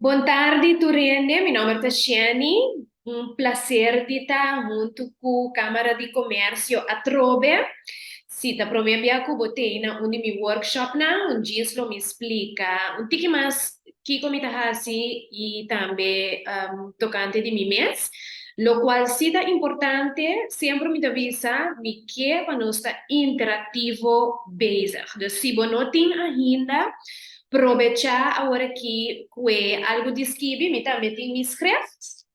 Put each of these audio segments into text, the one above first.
Bon tardi tur hende, mi nomber ta Shenny, un placer di ta huntu cu Camara di Comercio atrobe. Si ta prome bia cu bo tei na un di mi workshopnan, un djis lo mi splica un tiki mas kico mi ta haci y tambe tocante di mi mes. Locual si ta importante, semper mi ta bisa, mi ke pa nos ta interactivo bezig. Dus si bo no tin ainda, Probechá awor aki ku e algu di skibi, mi tambe tin mi skreft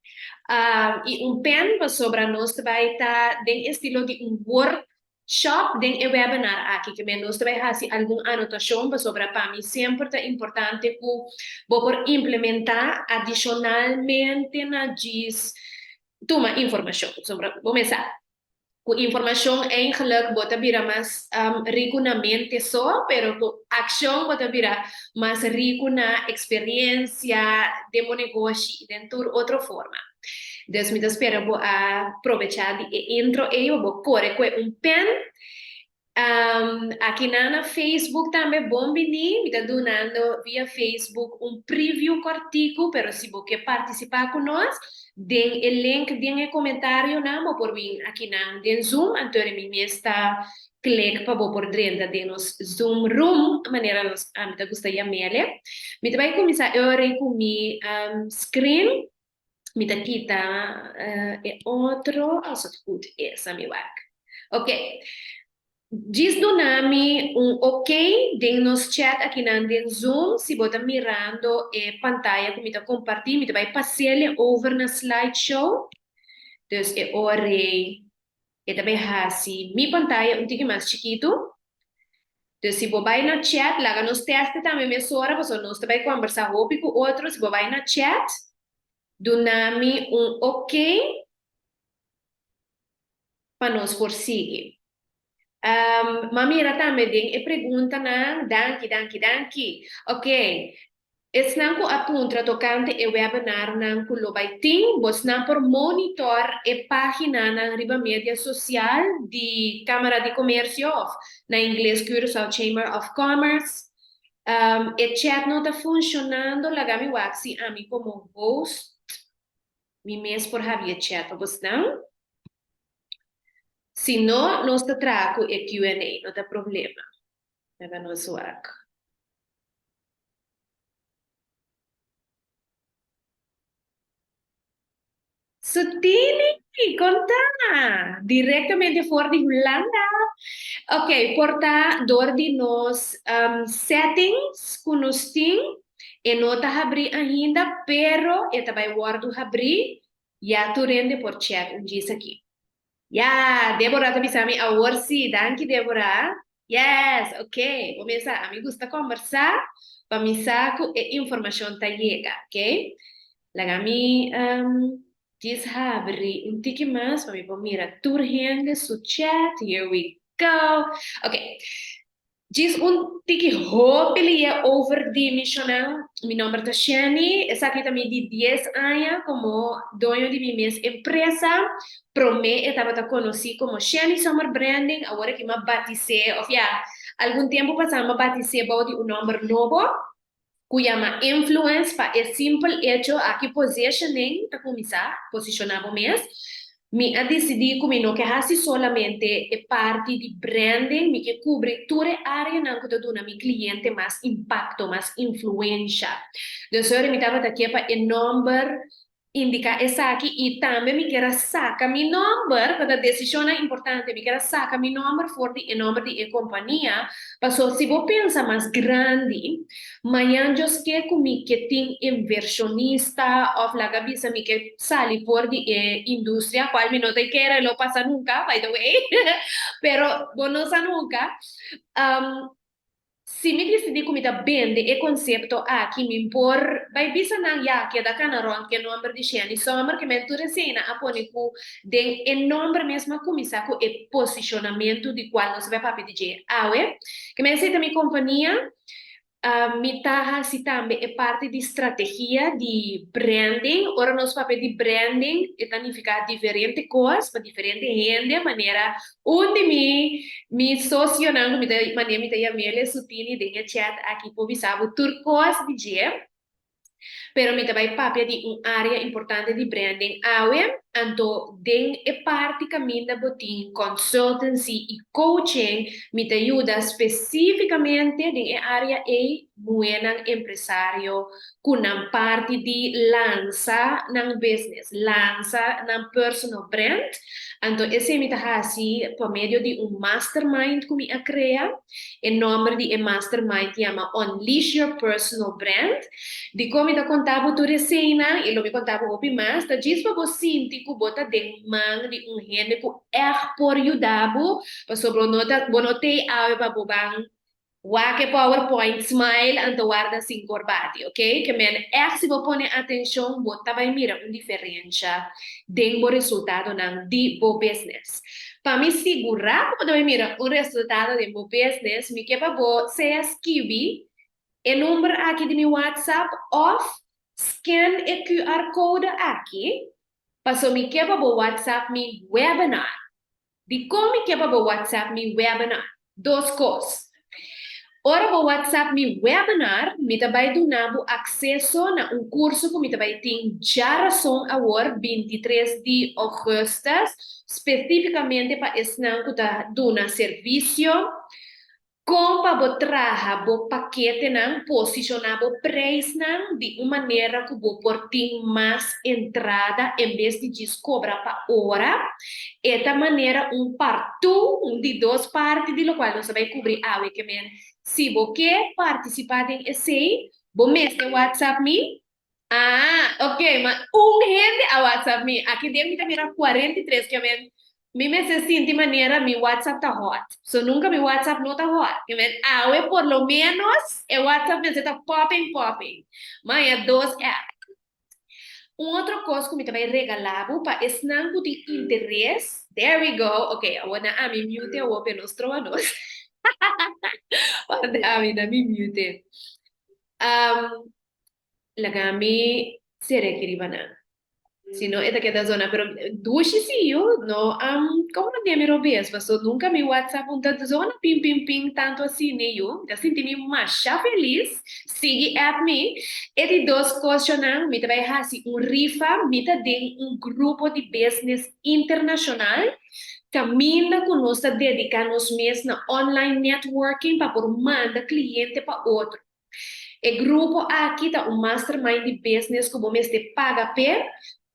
i un pen pasobra nos ta bai ta den estilo di un workshop den e webinar aki. Ke men nos ta bai hasi algun anotashon pasobra pa mi semper ta importante ku bo por implementá adishonalmente na djis tuma informashon. Pasobra bo mester sa Ku informashon eigenlijk bo ta bira mas riku na mente so, pero ku akshon bo ta bira mas riku na eksperensia, den bo negoshi i den tur otro forma. Dus mi ta spera bo a probechá di e intro ei pa bo kore kue un pen. Akinan na Facebook tambe bon bini, mi ta dunando via Facebook un preview kòrtiku, pero si bo ke partisipá ku nos, den e link den e komentarionan bo por bin akinan den Zoom, anto mi mes ta klik pa bo por drenta den nos Zoom room, manera nos ami ta gusta yam'ele. Mi ta bai kuminsá e ora ei ku mi screen, mi ta kita e otro, als het goed is, a mi wak. Ok, djis duna mi un ok den nos chat akinan den Zoom si bo ta mirando e pantaya ku mi ta kompartí, mi ta bai pas'el over na slideshow, dus e ora ei E ta bay haci mi pantaya un tiki mas chikitu. Dus si bo bay na chat, laga nos teste tambe mesora, pasobra nos ta bay combersa hopi cu otro. Si bo bay na chat, duna mi un ok pa nos por sigui. M'a mira tambe den e preguntanan. Danki, danki, danki. Ok. Esnan ku a puntra tokante e webinarnan ku lo bai tin, bosnan por monitor e páginanan riba media sosial di Kámara di Komersio òf na ingles Curaçao Chamber of Commerce. E chat no ta funshonando, laga mi wak si ami komo host mi mes por habri e chat pa bosnan. Si no, nos ta traha ku e Q&A, no ta problema. Laga nos wak. Sutini, kon ta? Direktamente for di Hulanda. Ok, por ta dor di nos settings ku nos tin, e no ta habrí ainda, pero e ta bai wòrdu habrí, ya tur hende por chèk un djis aki. Ya, Deborah ta bisa mi awor si. Danki Deborah. Yes, ok. Bo mesa, ami gusta kombersá pa mi sa ku e informashon ta yega, ok? Laga mi djis habri un tiki mas pa mi por mira tur hende su chat. Here we go. Ok. Djis un tiki hopi lia over di mi shonnan. Mi nomber ta Shenny. Esaki ta mi di dies aña komo doño di mi mes empresa. Promé e tabata konosí komo Shenny Sommer Branding, awor aki m'a batis'é, òf ya, algun tempu pasá m'a batis'é bou di un nòmber nobo ku yama Influence pa e simpel echo aki positioning ta kuminsá, posishoná bo mes. Mi a disidí ku mi no ke hasi solamente e parti di branding, mi ke kubri tur e áreanan ku ta duna mi kliente mas impakto, mas influensha. Dus ora mi tabata ke pa e nòmber indiká esaki i tambe mi ker a saka mi nòmber, pa ta desishonnan importante, mi ker a saka mi nòmber for di e nòmber di e kompania, pasobra si bo pensa mas grandi, Mañan Dios ke ku mi ke tin invershonista òf laga bisa mi ke sali for di e industria, kual mi no ta kere lo pasa nunka, by the way, pero bo no sa nunka. Si mi disidí ku mi ta bende e konsepto aki mi por bai bisa nan ya keda kana rònt ku e nòmber di Shenny Sommer, ke men tur esei nan a pone ku den e nòmber mes a kuminsá ku e posishonamentu di kual nos a bai papia di dje awe. Ke men esei ta mi kompania. Mi ta hasi tambe e parti di strategia di branding. Ora nos papia di branding e ta nifiká diferente kos pa diferente hende, manera un di mi mi sosionan ku mi ta manera mi ta yam'el e Sutini den e chat aki por bisa bo tur kos di dje. Pero mi ta bai papia di un área importante di branding awe, anto den e parti kaminda bo tin consultancy i coaching, mi ta yuda spesífikamente den e área ei muhénan empresario ku nan parti di lansa nan business, lansa nan personal brand. Anto esei mi ta hasi pa medio di un mastermind ku mi a krea. E nòmber di e mastermind yama Unleash Your Personal Brand. Dikon mi ta konta bo tur eseinan i lo mi konta bo hopi mas, ta djis pa bo sinti ku bo ta den man di un hende ku ègt por yuda bo, pasobra bo no ta bo no t'ei awe pa bo ban wak e powerpoint, smile, anto warda sin kor bati, ok? Ke men ègt si bo pone atenshon bo ta bai mira un diferensha den bo resultadonan di bo business. Pa mi sigurá ku bo ta bai mira un resultado den bo business, mi ke pa bo sea skibi e number aki di mi WhatsApp òf scan e QR code aki, paso mi ke pa bo WhatsApp mi webinar. Dikon mi ke pa bo WhatsApp mi webinar? Dos kos. Ora bo WhatsApp mi webinar, mi ta bai duna bo akseso na un kurso ku mi ta bai tin djarason awor, 23 di ougùstùs, spesífikamente pa esnan ku ta duna servisio Kon pa bo traha bo paketenan, posishoná bo preisnan di un manera ku bo por tin mas entrada en bes di djis kobra pa ora. E ta manera un partu, un di dos parti di lokual nos a bai kubri awe ke men. Si bo ke partisipá den esei, bo mester WhatsApp mi Ah, ok, ma un hende a WhatsApp mi. Aki den mi ta mira 43, ke men mi mester sinti manera mi WhatsApp ta hot. So nunca mi WhatsApp no ta hot. Ke men awe por lo menos e WhatsApp mester ta popping popping. Ma ya dos app. Un otro kos ku mi ta bai regala bo pa esnan ku tin interes, there we go, ok, awor na ami mute awor pe nos troa nos. Wante ami na mi mute. Um, Laga mi sere aki riba nan. Si no e ta keda zona, pero dushi si yu, no am komprondé mi robes, paso nunka mi WhatsApp un ta zona pin pin pin tantu asina yu. Mi ta sinti mi masha felis, sigui app mi. E di dos koshonan, mi ta bai hasi un rifa, mi ta den un grupo di business internashonal, kaminda ku nos ta dediká nos mes na online networking pa por manda kliente pa otro. E grupo aki ta un mastermind di business ku bo mester paga p'e,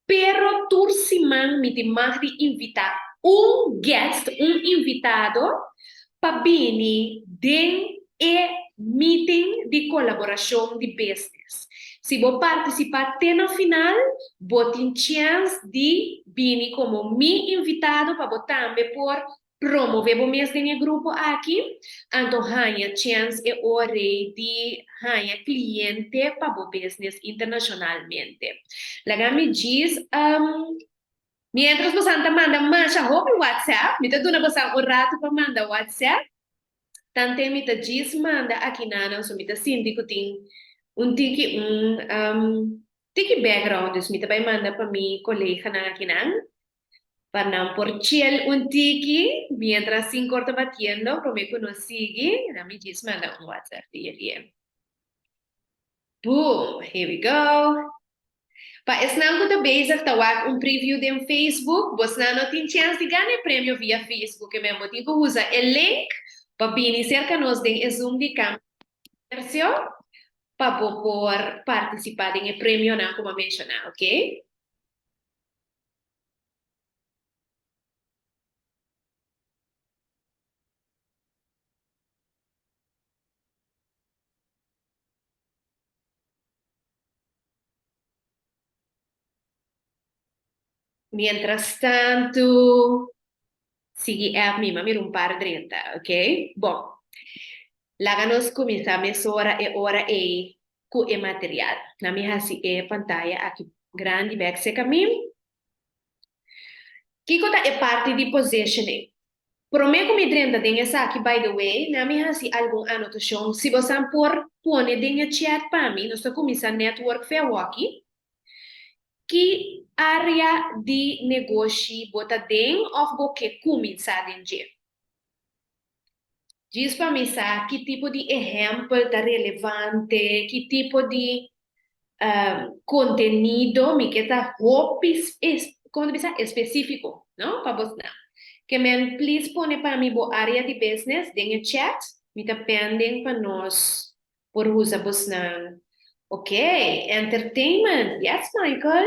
pero tur siman mi tin mag di invitá un guest, un invitado, pa bini den e meeting di kolaborashon di business. Si bo partisipá te na final, bo tin chèns di bini komo mi invitado pa bo tambe por Promove bo mes den e grupo aki, anto haña chèns e ora ei di haña kliente pa bo business internashonalmente. Laga mi djis, miéntras bosan ta manda masha hopi WhatsApp, mi ta duna bosan un ratu pa manda WhatsApp, tante mi ta djis manda akinanan, so mi ta sinti ku tin un tiki un tiki background, dus mi ta bai manda pa mi koleganan akinan. Pa nan por chill un tiki mientras sin corta batiendo prome cu nos sigui na mi djis manda un WhatsApp di Elie. Boom! Here we go! Pa esnan cu ta bezig ta wak un preview den Facebook, bosnan no tin chens di gana e premio via Facebook, e men bo tin cu usa e link pa bini cerca nos den e Zoom di Cambio Comercio pa bo por participa den e premionan cu bo a menciona, ok? Mientras tantu, sigui app mi, m'a mira un par drenta, ok? Bon, laga nos kuminsá mesora e ora ei ku e material. Na mi hasi e pantaya aki grandi bek seka mi. Kiko ta e parti di positioning? Promé ku mi drenta den esaki, by the way, na mi hasi algun anotashon. Si bosan por pone den e chat pa mi, nos ta kuminsá network fe awoki. Ki área di negoshi bo ta den òf bo ke kuminsá den dje? Djis pa mi sa ki tipo di ehèmpel ta relevante, ki tipo di. Contenido mi ke ta hopi como ta bisa específico no pa bosnan. Ke men please pone pa mi bo area di business den e chat mi ta pending pa nos por usa bosnan. Ok, entertainment, yes Michael.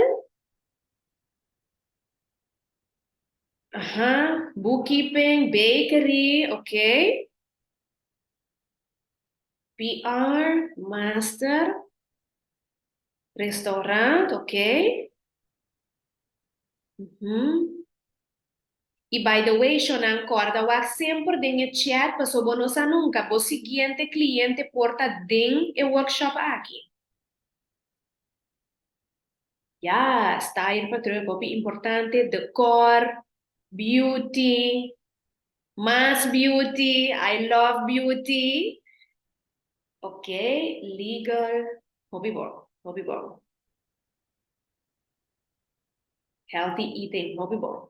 Aha, bookkeeping, bakery, ok. PR, master, restaurant, ok. Uhum. I by the way, shonan kòrda wak semper den e chat paso bo no sa nunka bo siguiente kliente por ta den e workshop aki. Ya, style patroon hopi importante, decor, beauty, mas beauty, I love beauty. Ok, legal, hopi bon, hopi bon. Healthy eating, hopi bon.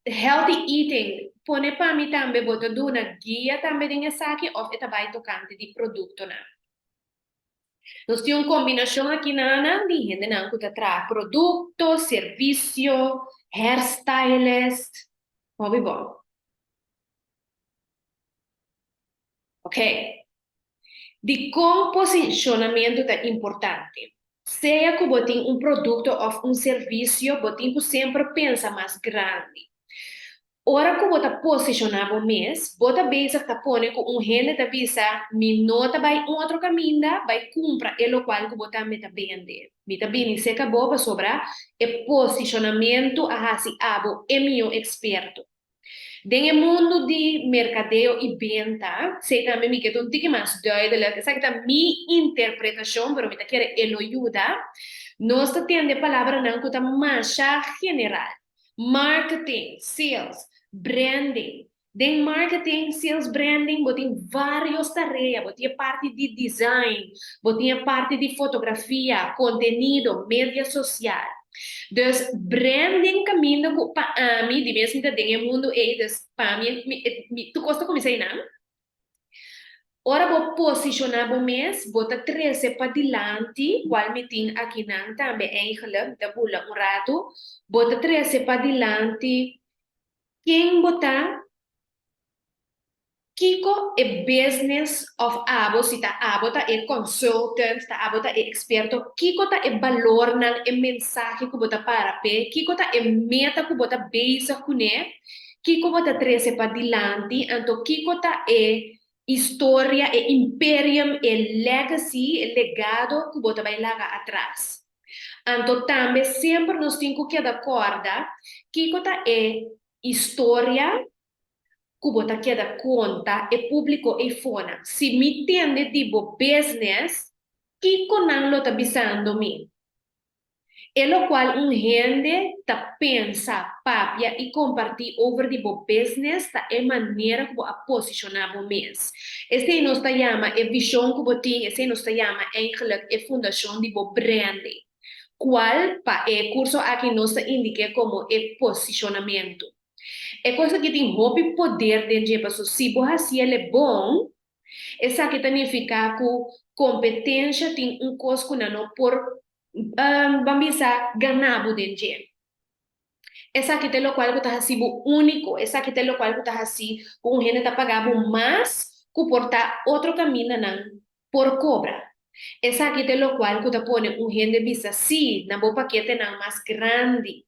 Healthy eating, pone pa mi tambe bo ta duna guia tambe den esaki of e ta bai tokante di produktonan? Nos tin un kombinashon aki nan di hendenan ku ta traha produkto, servisio, hairstylist. Hopi bon. Ok. Dikon posishonamentu ta importante? Sea ku bo tin un produkto òf un servisio, bo tin ku semper pensa mas grandi. Ora ku bo ta posishoná bo mes, bo ta bezig ta pone ku un hende ta bisa, Mi no ta bai un otro kaminda bai kumpra e lokual ku bo tambe ta bende. Mi ta bini serka bo pasobra e posishonamentu a hasi abo e mihó eksperto. Den e mundu di merkadeo i benta, esei tambe mi ke ta un tiki mas duidelijk, esaki ta mi interpretashon, pero mi ta kere e lo yuda, nos ta tende palabranan ku ta masha general. Marketing, sales, branding. Den marketing, sales, branding bo tin varios tarea, bo tin e parti di design, bo tin e parti di fotografia, contenido, media social. Dus branding caminda cu pa ami, di mes mi ta den e mundo ey, dus pa mi, mi tur cos ta cuminsa eynan. Ora bo posishoná bo mes, bo ta trese padilanti, kual mi tin akinan tambe eigenlijk, mi ta bula un ratu, bo ta trese padilanti ken bo ta, kiko e business òf abo, si ta abo ta e consultant, ta abo ta e eksperto, kiko ta e balornan, e mensahe ku bo ta para p'e, kiko ta e meta ku bo ta bezig kuné, Kiko bo ta trese padilanti, anto kiko ta e historia, e imperium, e legacy, e legado ku bo ta bai laga atras? Anto tambe semper nos tin ku keda kòrda kiko ta e historia ku bo ta keda konta e públiko eifonan. Si mi tende di bo business, kiko nan lo ta bisando mi? E locual un hende ta pensa, papia y comparti over di bo business ta e manera cu bo a posiciona bo mes. Esey nos ta yama e vision cu bo tin, esey nos ta yama eigenlijk e fundacion di bo branding, cual pa e curso aki nos ta indique como e posicionamento. E cos aki tin hopi poder den dje paso si bo haciele bon, Esaki ta nifiká ku kompetensha tin un kos ku nan no por, ban bisa, gana bo den dje. Esaki ta e lokual ku ta hasi bo úniko, esaki ta e lokual ku ta hasi ku un hende ta paga bo mas ku por ta otro kamindanan por kobra. Esaki ta e lokual ku ta pone un hende bisa sí na bo paketenan mas grandi.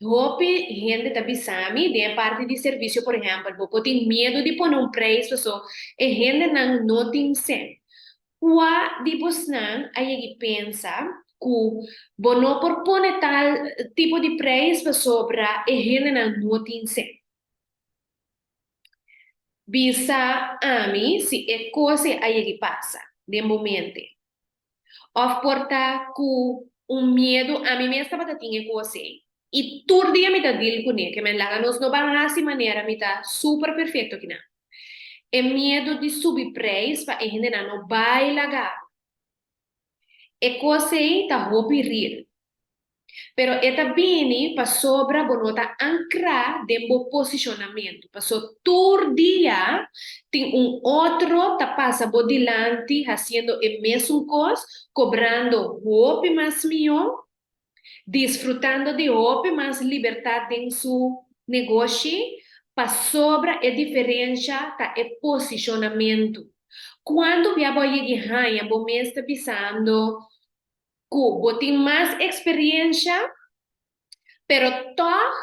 Hopi hende ta bisa mi den e parti di servisio por ehèmpel bo por tin miedu di pone un preis paso e hendenan no tin sèn. Kua di bosnan a yegi pensa ku bo no por pone tal tipo di preis pasobra e hendenan no tin sèn? Bisa ami si e kos ei a yegi pasa den bo mente. Of por ta ku un miedu, ami mes tabata tin e kos ei. I tur dia mi ta deal kuné, ke men laga nos no ban hasi manera mi ta super perfekto kinan. E miedu di subi preis pa e hendenan no bai laga bo. E kos ei ta hopi real. Pero e ta bini pasobra bo no ta ankrá den bo posishonamentu. Paso tur dia tin un otro ta pasa bo dilanti hasiendo e mesun kos, kobrando hopi mas mihó, disfrutando di hopi mas libertat den su negoshi, pasobra e diferensha ta e posishonamentu. Kuantu bia bo a yegi haña bo mes ta bisando ku bo tin mas eksperiensha, pero tòg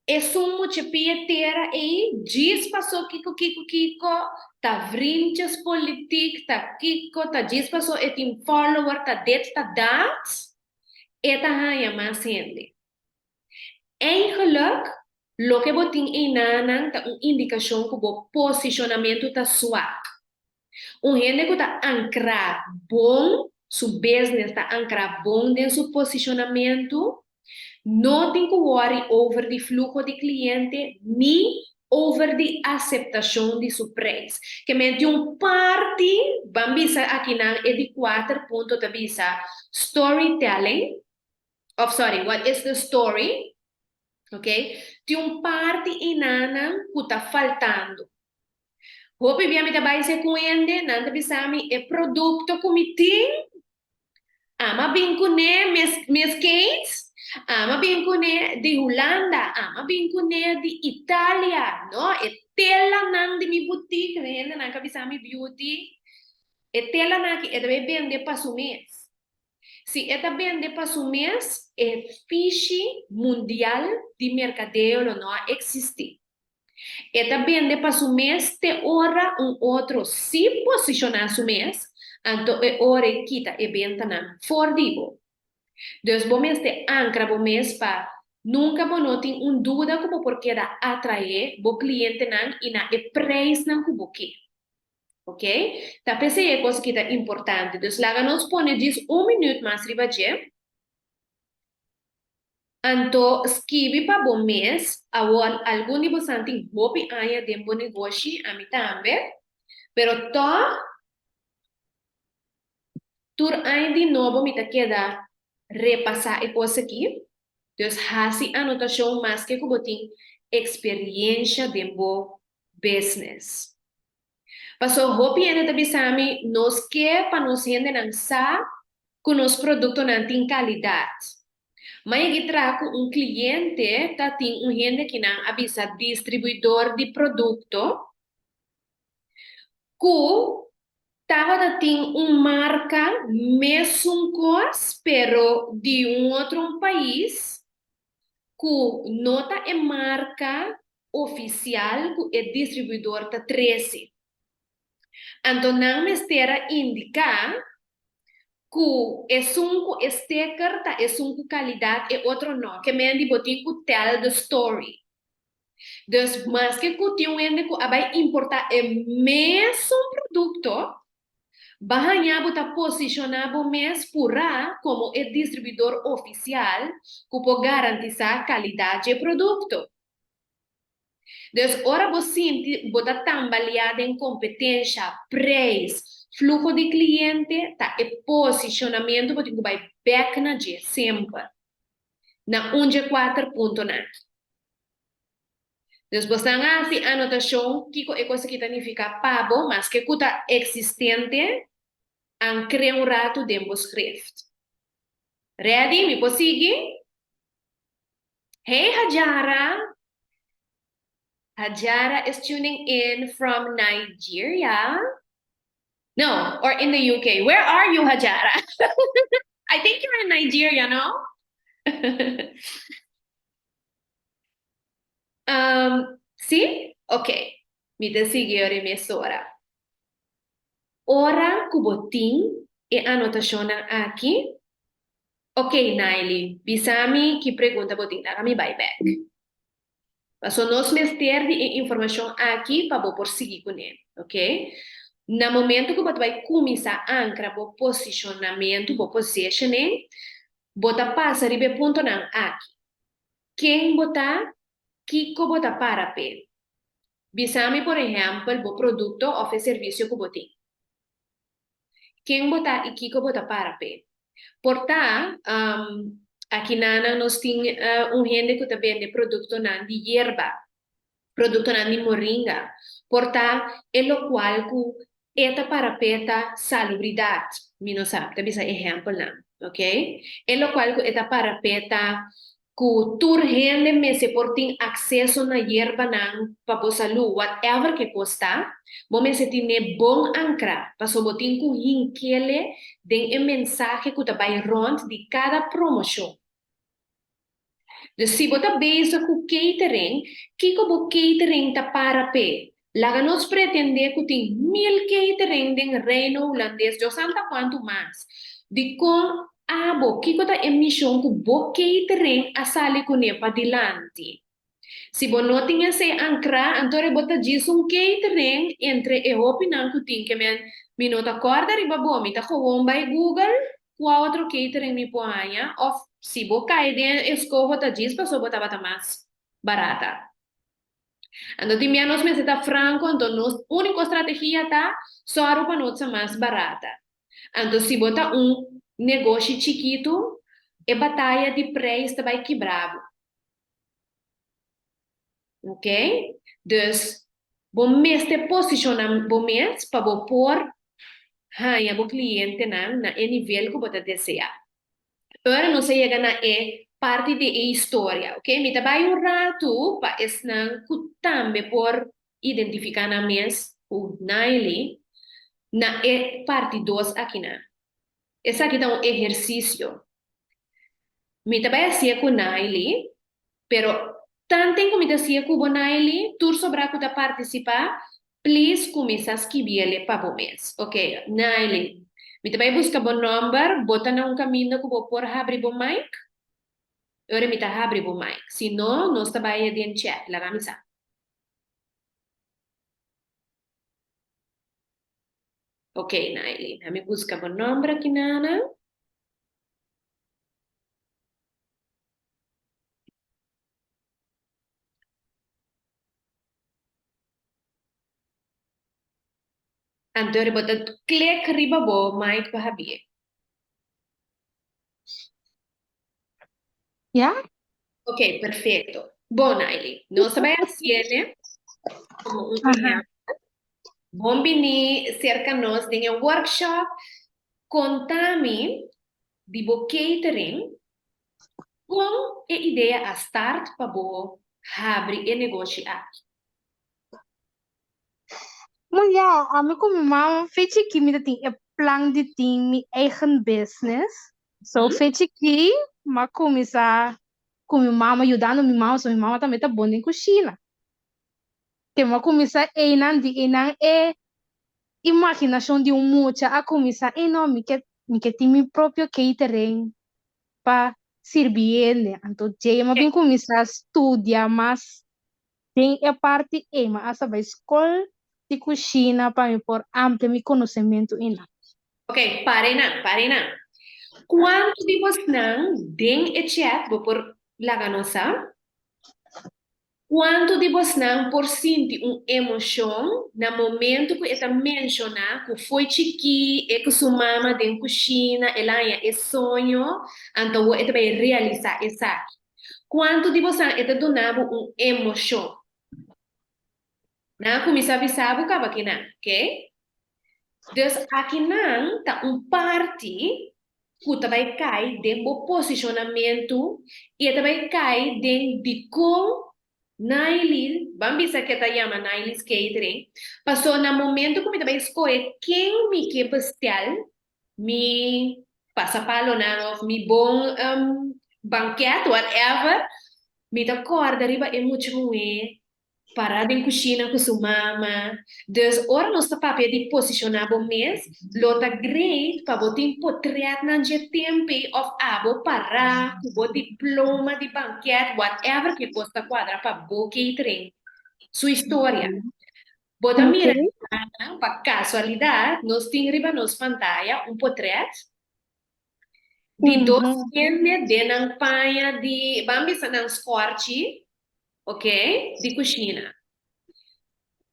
esun mucha pia tera ei djis pasó kiko kiko kiko, ta vriendjespolitiek, ta kiko, ta djis pasó e tin follower, ta dit, ta dat, e ta haña mas hende. Eigenlijk, loke bo tin einanan ta un indikashon ku bo posishonamentu ta swak. Un hende ku ta ankrá bon su business, ta ankrá bon den su posishonamentu, no tin ku wòri over di fluho di kliente ni over di aseptashon di su preis. Ke men tin un parti, ban bisa akinan e di kuater punto ta bisa storytelling, of sorry, what is the story? Ok, tin un parti enanan ku ta faltando. Hopi bia mi ta bai se ku hende, nan ta bisa mi e produkto ku mi tin, ama bin kuné Miss, Miss Kate, ama bin kuné di Hulanda, ama bin kuné di Italia, no, e telanan di mi boutique, hendenan ka bisa mi beauty, e telanan aki e ta bai bende pa su mes. Si e ta bende pa su mes, e fishi mundial di merkadeo lo no a eksistí. E ta bende pa su mes te ora un otro sí posishoná su mes, anto e ora e kita e bentanan for di bo. Dus bo mester ankra bo mes pa nunka bo no tin un duda ku bo por keda atraé bo klientenan i na e preisnan ku bo ke. Ok? Ta p'esei e kos aki ta importante. Dus laga nos pone djis un minuut mas riba dje. Anto skibi pa bo mes. Awor, algun di bosan tin hopi aña den bo negoshi, ami tambe. Pero tòg, tur aña di nobo mi ta keda repasá e kos aki. Dus hasi anotashon maske ku bo tin eksperiensha den bo business. Paso hopi hende ta bisa mi, nos ke pa nos hendenan sa ku nos produktonan tin kalidat. Ma yegi traha ku un kliente ta tin un hende kinan a bisa distribuidor di produkto ku tabata tin un marka mesun kos pero di un otro un pais ku no ta e marka ofisial ku e distribuidor ta trese. Anto nan mester a indiká ku esun ku e steker ta esun ku kalidat, e otro no. Ke men di bo tin ku tell the story. Dus maske ku tin un hende ku a bai importá e mesun produkto, Ba haña bo ta posishoná bo mes purá komo e distribuidor ofisial ku por garantisá kalidat dje produkto. Dus ora bo sinti bo ta tambaleá den kompetensha, preis, fluho di kliente, ta e posishonamentu bo tin ku bai bèk na dje semper, na un dje kuater puntonan aki. Dus bosan a hasi anotashon kiko e kos aki ta nifiká pa bo, maske ku ta eksistente, ankr'é un ratu den bo skrift. Ready? Mi por sigui? Hey Hajara! Hajara is tuning in from Nigeria. No, or in the UK. Where are you, Hajara? I think you're in Nigeria, no? Um, sí? Ok. Mi ta sigui ora mesora. Ora ku bo tin e anotashonnan aki, ok, Naily, bisa mi ki pregunta bo tin, laga mi bai bèk. Paso nos mester di e informashon aki pa bo por sigui kuné, ok? Na momento ku bo ta bai kuminsá ankra bo posishonamentu, bo positioning, bo ta pasa riba e puntonan aki. Ken bo ta? Kiko bo ta para p'e? Bisa mi por ehèmpel bo produkto òf e servisio ku bo tin. Ken bo ta i kiko bo ta para p'e? Por ta, Akinanan nos tin un hende ku ta bende produktonan di yerba, produktonan di moringa. Por ta e lokual ku e ta para p'e ta salubridat. Mi no sa, ta bisa ehèmpelnan, ok. E lokual ku e ta para p'e ta ku tur hende mester por tin akseso na yerbanan pa bo salú, whatever ke kos ta, bo mester tine bon ankrá, paso bo tin ku hinkele den e mensahe ku ta bai rònt di kada promoshon. Dus si bo ta bezig ku catering, kiko bo catering ta para p'e? Laga nos pretendé ku tin mil catering den Reino Hulandes, Dios santa kuantu mas. Dikon abo, kiko ta e mishon ku bo catering a sali kuné padilanti? Si bo no tin esei ankrá, anto bo ta djis un catering entre e hopinan ku tin ke men mi no ta kòrda riba bo, mi ta gewoon bai Google kua otro catering mi por haña òf si bo kai den e eskoho ta djis pasobra bo tabata mas barata. Anto tin bia nos mester ta franko, anto nos úniko strategia ta sòru pa no ta mas barata. Anto si bo ta un negoshi chikitu, e bataya di preis ta bai kibra bo. Ok? Dus, bo mester posiciona bo mes pa bo por haña bo clientenan na e nivel cu bo ta desea. Ora nos a yega na e parti di e historia, ok? Mi ta bai un ratu pa esnan cu tambe por identifica nan mes cu Naily na e parti dos akinan. Esaki ta un ehersisio. Mi ta bai hasié ku Naily, pero tanten ku mi ta hasié ku bo Naily, tur sobrá ku ta partisipá, please kuminsá skibiele pa bo mes. Ok, Naily, mi ta bai buska bo nòmber, bo ta na un kaminda ku bo por habri bo mic? Ora mi ta habri bo mic. Si no, nos ta bai den chat, laga mi sa. Ok, Naily, na mi buska bo nomber aki nana. Anto bo ta klik riba bo mic pa habie. Ya? Ok, perfecto. Bon, Naily, nos ta bai haciele como un ejemplo. Bon bini cerca nos den e workshop. Contami di bo catering, con e idea a start pa bo habri e negoshi aki? Bon ya, ami ku mi mama fe chikí mi ta tin e plan di tin mi eigen business. So fe chikí m'a kuminsá ku mi mama, yudando mi mama, so mi mama tambe ta bon den kushina. Ke m'a kuminsá einan, di einan e imaginashon di un mucha a kuminsá, ei no, mi ke mi ke tin mi propio catering pa sirbi hende. Anto djei m'a bin kuminsá studia mas Den e parti ei mi a sa bai skol di kushina pa mi por amplia mi konosementu einan. Ok, para einan, para einan. Kuantu di bosnan den e chat bo por laga nos sa? Kuantu di bosnan por sinti un emoshon na momentu ku e ta menshoná ku fo'i chikí e ku su mama den kushina el a haña e soño, anto awor e ta bai realisá esaki? Kuantu di bosan e ta duna bo un emoshon? Nan a kuminsá bisa bo kaba kinan, ok? Dus akinan ta un parti ku ta bai kai den bo posishonamentu i e ta bai kai den dikon Naily, ban bisa ke ta yama Naily's Catering, paso na momento ku mi ta bai skohe ken mi ke bestel, mi pasapalonan of mi bon banket, whatever, mi ta kòrda riba e mucha muhé pará den kushina ku su mama. Dus ora nos ta papia di posishoná bo mes, lo ta great pa bo tin potrètnan dje tempe òf abo pará ku bo diploma di banket, whatever ke kos ta kuadra pa bo catering su historia. Bo ta mira nan, pa kasualidat, nos tin riba nos pantaya un potrèt di dos hende den nan paña di, ban bisa nan skòrchi, ok, di kushina.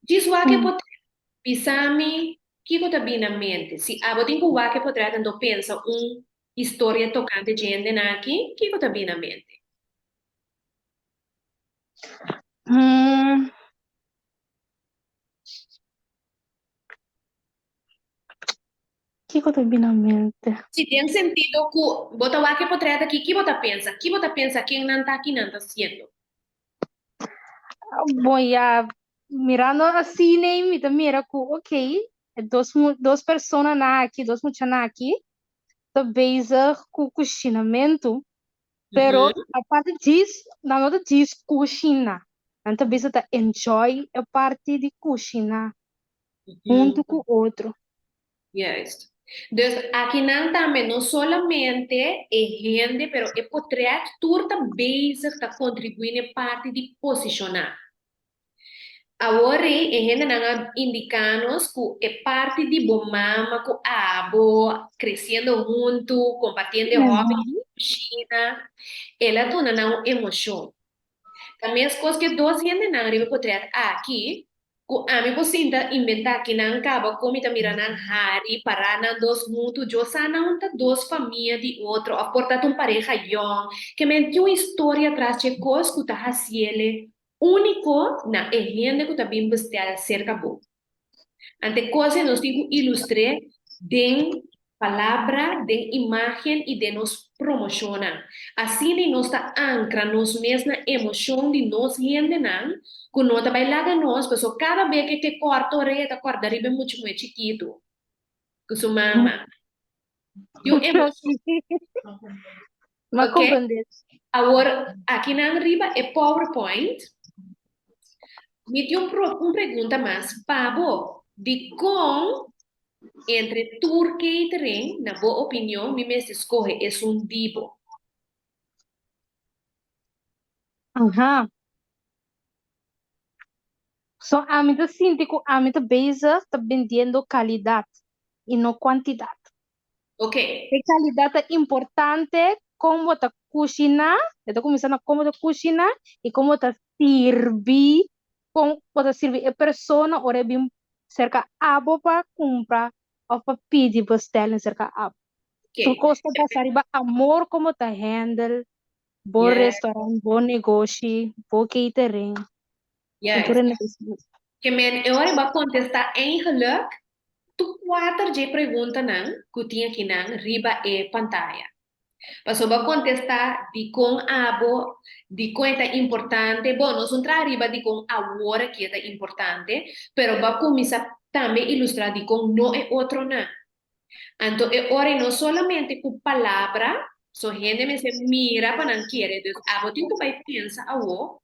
Djis wak e potrèt, bisa mi kiko ta bini na mente. Si abo tin ku wak e potrèt anto pensa un. Historia tokante dje hendenan aki, kiko ta bini na mente? Kiko ta bini na mente? Si den sentido ku bo ta wak e potret aki, ki bo ta pensa? Ki bo ta pensa ken nan ta, ki nan ta hasiendo? Bon ya, mirando asina mi ta mira ku ok, e dos dos personanan aki, dos muchanan aki ta bezig ku kushinamentu, pero aparte djis, nan no ta djis kushina, nan ta bezig ta enjoy e parti di kushina huntu ku otro. Juist. Dus akinan tambe no solamente e hende pero e potret tur ta bezig ta kontribuí na e parti di posishoná. Awor ei e hendenan a indiká nos ku e parti di bo mama ku abo kresiendo huntu, kompartiendo e hòbi di kushina, el a duna nan un emoshon. Ta meskos ku e dos hendenan riba e potret aki Ku ami por sinta inventá kinan kaba kon mi ta mira nan hari, pará nan dos huntu, yo sa nan ta dos famia di otro òf por ta ta un pareha yòn, ke men tin un historia tras dje kos ku ta hasiele úniko na e hende ku ta bin bestèl serka bo. Ante kos ei nos tin ku ilustr'é den palabra, den imágen i den nos promoshonnan. Asina i nos ta ankra nos mes na emoshon di nos hendenan ku no ta bai laga nos, pasobra kada be ku e ke kòrta orea e ta kòrda riba e mucha muhé chikitu ku su mama. Tin un emoshon. M'a Ok? komprendé. Awor, akinan riba e PowerPoint, mi tin un pro, un pregunta mas pa bo. Dikon Entre tur catering, na bo opinion, mi mester scoge esun di bo? Aha. So ami ta sinti cu ami ta bezig ta bendiendo calidad y no cuantidad. Ok. E calidad ta importante con bo ta cushina, e ta cuminsa na con bo ta cushina y con bo ta sirbi, con bo ta sirbi e persona ora e bin serka abo pa kumpra òf pa pidi bestelling serka abo. Tur Ok. kos ta basa riba amor komo ta handle bo restaurant, bo negoshi, bo catering en tur e negoshi. Ke men e ora bo a kontestá eigenlijk tur kuater dje preguntanan ku tin akinan riba e pantaya. Pasobra bo a kontestá dikon abo, dikon e ta importante, bo, nos un traha riba dikon awor aki e ta importante, pero bo a kuminsá tambe ilustrá dikon no e otronan. Anto e ora ei no solamente ku palabra, so hende mester mira pa nan kere, dus abo tin ku bai pensa awo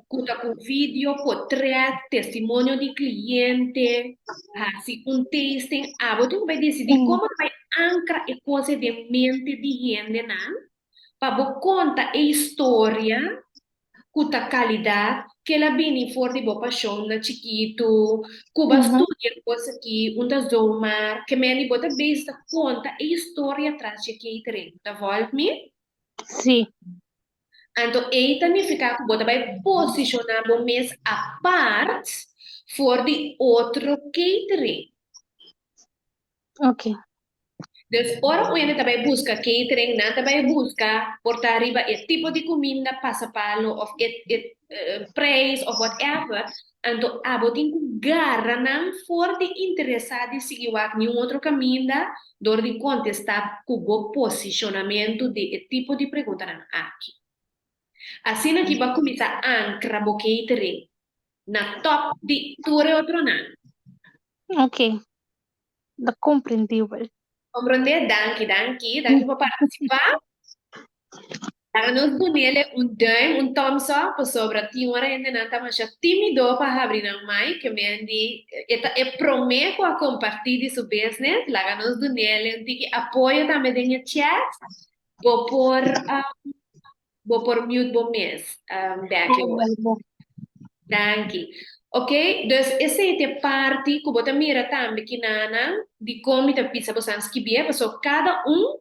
ku ta ku video, potret, testimonio di kliente, hasi un tasting, abo tin ku bai disidí komo ta bai ankra e kos ei den mente di hendenan pa bo konta e historia ku ta kalidat ku el a bini for di bo pashon na chikitu, ku bo a studia e kos aki, un ta zomaar, ke meni bo ta bezig ta konta e historia tras dje catering. Bo ta vòlg mi? Sí. Anto ei ta nifiká ku bo ta bai posishoná bo mes apart for di otro catering. Ok. Dus ora un hende ta bai buska catering, nan ta bai buska por ta riba e tipo di kuminda, pasapalo òf e e prijs òf whatever, anto abo tin ku gara nan for di interesá di sigui wak niun otro kaminda dor di kontestá ku bo posishonamentu di e tipo di preguntanan aki. Asina ki bo a kuminsá ankra bo catering na tòp di tur e otronan. Ok, ta komprendibel. Komprendé? Danki, danki. Danki pa partisipá. Laga nos dunele un duim, un thumbs up, pasobra tin ora hendenan ta masha timido pa habri nan mic, ke men di e ta e prome ku a komparti di su business, laga nos dunele un tiki apoyo tambe den e chat, bo por bo por mute bo mes, Becky hoor. Danki. Ok, dus esei ta e parti ku bo ta mira tambe kinanan dikon mi ta bisa bosan skibié, pasobra kada un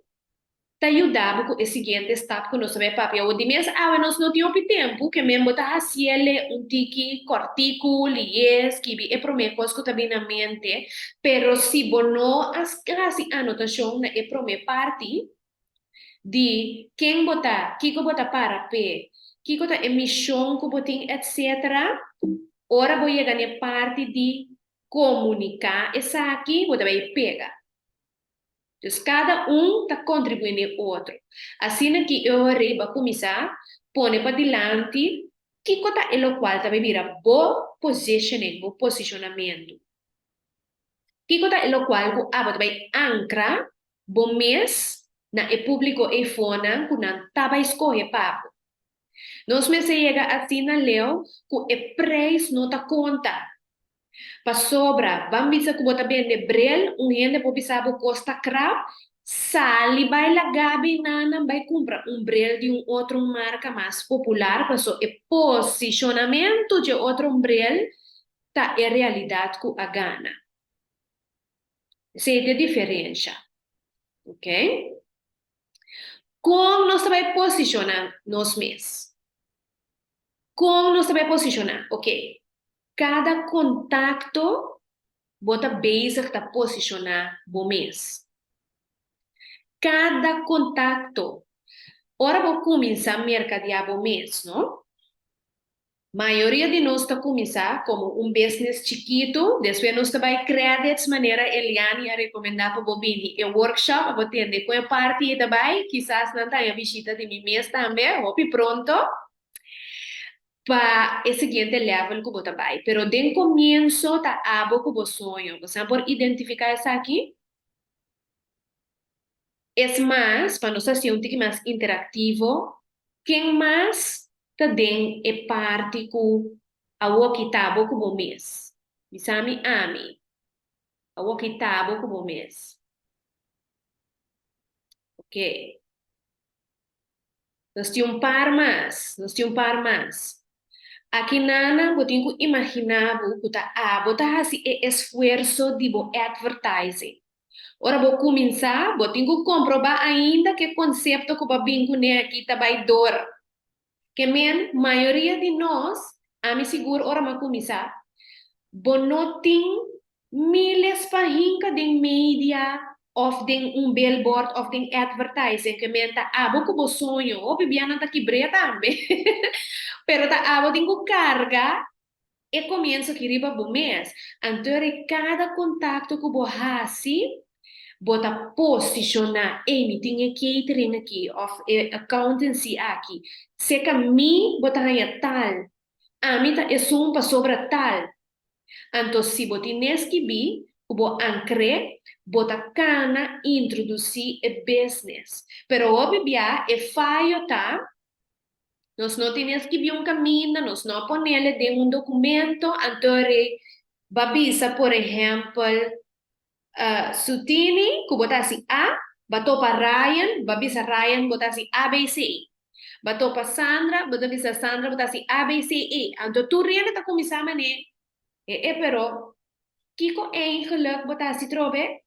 ta yuda bo ku e siguiente stap ku nos ta bai papia awor. Di mes awe nos no tin hopi tempu, ke men bo ta hasiele un tiki kòrtiku, lié, skibi e promé kos ku ta bin na mente, pero si bo no a hasi anotashon na e promé parti. di ken bo ta, kiko bo ta para p'e, kiko ta e mishon ku bo tin etc. Ora bo yega na e parti di komuniká esaki, bo ta bai pega. Dus kada un ta kontribuí na e otro. Asina ki e ora ei bo a kuminsá pone padilanti kiko ta e lokual ta bai bira bo positioning, bo posishonamentu. Kiko ta e lokual ku abo ta bai ankra bo mes na e públiko eifonan ku nan ta bai skohe pa bo? Nos mester yega asina leu ku e preis no ta konta. Pasobra, ban bisa ku bo ta bende brel, un hende por bisa bo kos ta krap, sali bai laga binanan bai kumpra un brel di un otro marka mas popular, paso e posishonamentu dje otro brel ta e realidat ku a gana. Esei ta e diferensha. Ok? Kon nos ta bai posishoná nos mes? Kon nos ta bai posishoná? Ok, kada kontakto bo ta bezig ta posishoná bo mes. Kada kontakto. Ora bo kuminsá merkadiá bo mes, no? Mayoria di nos ta kuminsá komo un business chikitu, despues nos ta bai credits manera Eliani a rekomendá pa bo bini e workshop, a bo tende kon e parti ei ta bai, kisas nan ta haña bishita di mi mes tambe hopi pronto pa e siguiente level ku bo ta bai. Pero den komienso ta abo ku bo soño. Bosan por identifiká esaki? Es mas, pa nos hasi un tiki mas interaktivo, ken mas ta den e parti ku awoki ta bo ku bo mes? Bisa mi ami. Awoki ta bo ku bo mes. Ok. Nos tin un par mas, nos tin un par mas. Aki nana bo tin ku imaginá bo ku ta abo ta hasi e esfuerso di bo advertising. Ora bo kuminsá, bo tin ku komprobá ainda ku e konsepto ku bo a bin kuné aki ta bai dor. Ke men, mayoria di nos, ami sigur ora mi a kuminsá, bo no tin miles pa hinka den media òf den un billboard òf den advertising. Ke men ta abo ku bo soño, hopi bianan ta kibr'é tambe, pero ta abo tin ku karga e komienso aki riba bo mes. Anto e kada kontakto ku bo hasi, bo ta posishoná, ey mi tin e catering aki òf e accountancy aki, seka mi bo ta haña tal, ami ta esun pasobra tal. Anto si bo tin nes skibí ku bo ankr'é, bo ta kana introdusí e business. Pero hopi bia e fayo ta Nos no tin e skibí un kaminda, nos no a ponele den un dokumento, anto rei ba bisa por ehèmpel Sutini ku bo ta hasi A, ba topa Ryan, ba bisa Ryan bo ta hasi ABC. Ba topa Sandra, bo ta bisa Sandra bo ta hasi ABCE. Anto tur hende ta kuminsá man'é, e e pero kiko eigenlik bo ta hasi trobe?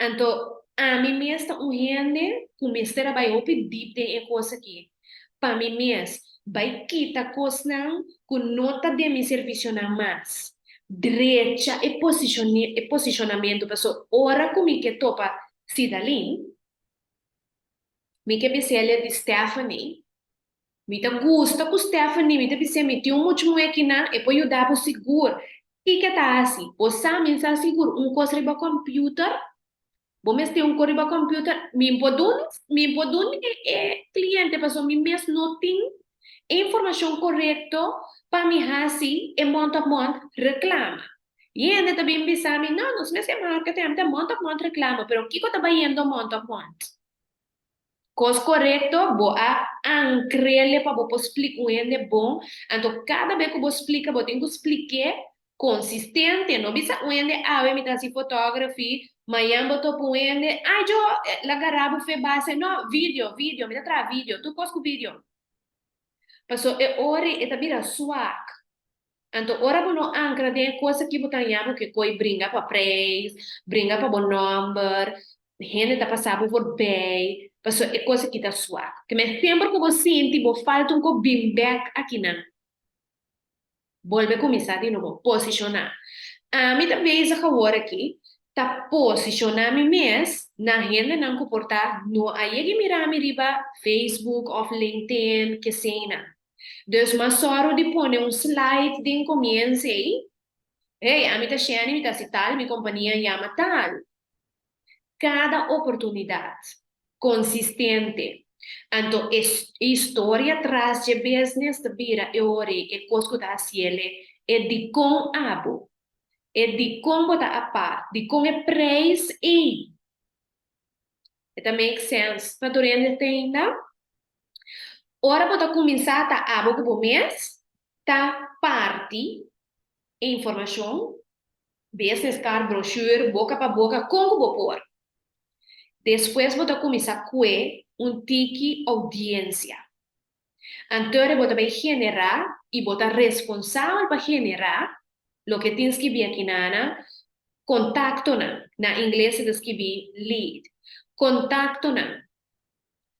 Anto ami mes ta un hende ku mester a bai hopi dip den e kos aki. Pa mi mes bai kita kosnan ku no ta den mi servisionan mas. Drecha e e posishonamentu paso ora ku mi ke topa Sidalin, mi ke bis'el di Stephanie, Mi ta gusta ku Stephanie, mi ta bis'é mi tin un mucha muhé kinan, e por yuda bo sigur. Kiko e ta hasi? Bo sa mi sa sigur un kos riba kòmpiuter? Bo mester un kos riba kòmpiuter? Mi por duna, mi por duna e kliente pasobra mi mes no tin e informashon korekto pa mi hasi e mond op mond reklama. I hende ta bin bisa mi, no, nos mester marketing, ami ta mond op mond reklama, pero kiko ta bayendo mond op mond? Kos korekto, bo a ankrele pa bo por splika un hende bon, anto kada be ku bo splika bo tin ku splik'é konsistente, no bisa un hende awe mi ta hasi fotografi, mañan bo topa un hende, ay jo la gara bo fe base, no, video, video, mi ta traha video, tur kos ku video. Paso e ora ei e ta bira swak. Anto ora bo no ankra den e kos aki bo ta haña bo ke koi bringa pa preis, bringa pa bo nòmber, hende ta pasa bo voorbij, pasobra e kos aki ta swak. Ke men semper ku bo sinti bo falta un ko bin bèk akinan. Bolbe kuminsá di nobo, posishoná. Ami ta bezig awor aki. Ta posishoná mi mes na hendenan ku por ta no a yega mira mi riba Facebook òf LinkedIn, keseinan. Dus m'a sòru di pone un slide den komienso ei, Hey, ami ta Shanny, mi ta hasi tal, mi kompania yama tal. Kada oportunidat, konsistente. Anto e historia tras dje business ta bira e ora ei e kos ku ta hasiel e dikon abo, e dikon bo ta apart, dikon e prijs ei. E ta make sense pa tur hende te ainda? Ora bo ta kuminsá ta abo ku bo mes ta parti e informashon, business card, brochure, boka pa boka, kon ku bo por. Despues bo ta kuminsá kue un tiki oudiensia. Anto bo ta bai generá i bo ta responsabel pa generá loke tin skibí akinana, kontaktonan. Na ingles e ta skibí lead. Kontaktonan.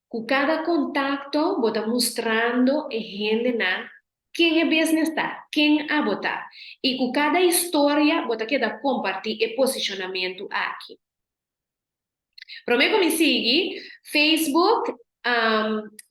Ku kada kontakto bo ta mustrando e hendenan ken e business ta, ken abo ta. I ku kada historia bo ta keda kompartí e posishonamentu aki. Promé ku mi sigui, Facebook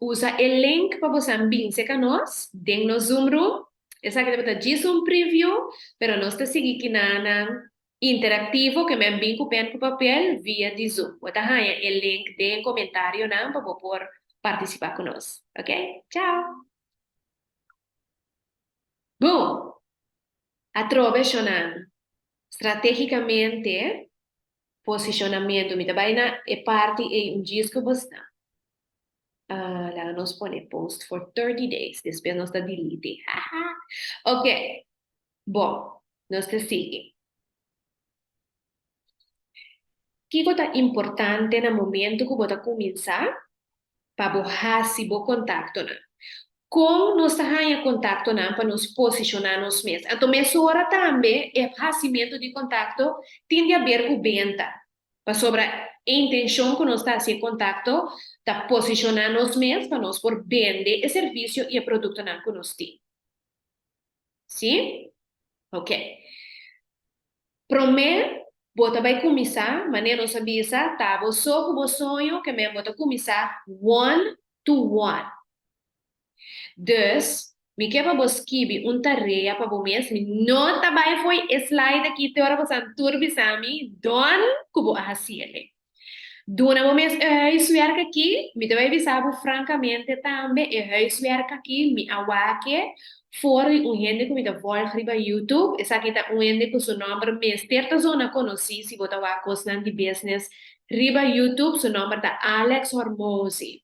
usa e link pa bosan bin serka nos den nos Zoom room. Esaki tabata djis un preview, pero nos ta sigui kinanan Interaktivo ke men bin ku pen ku papel via di Zoom. Bo ta haña e link den e komentarionan pa bo por partisipá ku nos. Ok? Chao! Boom! Atrobe shonnan. Stratégikamente posishonamentu. Mi ta bai na e parti ei un djis ku bo sta. Laga nos pone post for 30 days. Despues nos ta delete. Haha! Ok. Bon, nos ta sigui. Kiko ta importante na momento ku bo ta kuminsá pa bo hasi bo kontaktonan? Kon nos ta haña kontaktonan pa nos posishoná nos mes? Anto mesora tambe e hasimentu di kontakto tin di aber ku benta, pasobra e intenshon ku nos ta hasi e kontakto ta posishoná nos mes pa nos por bende e servisio i e produktonan ku nos tin. Sí? Ok. Promé, bo ta bai kuminsá, manera nos a bisa, ta bo so ku bo soño, ke men bo ta kuminsá one to one. Dus, mi ke pa bo skibi un tarea pa bo mes, mi no ta bai fo'i e slide aki te ora bo san tur bisa mi don ku bo a hasi el'e. Duna bo mes e huiswerk aki, mi ta bai bisa bo frankamente tambe, e huiswerk aki mi a wak-e for di un hende ku mi ta volg riba YouTube, esaki ta un hende ku su nòmber mester ta zona konosí si bo ta wak kosnan di business riba YouTube, su nòmber ta Alex Hormozi.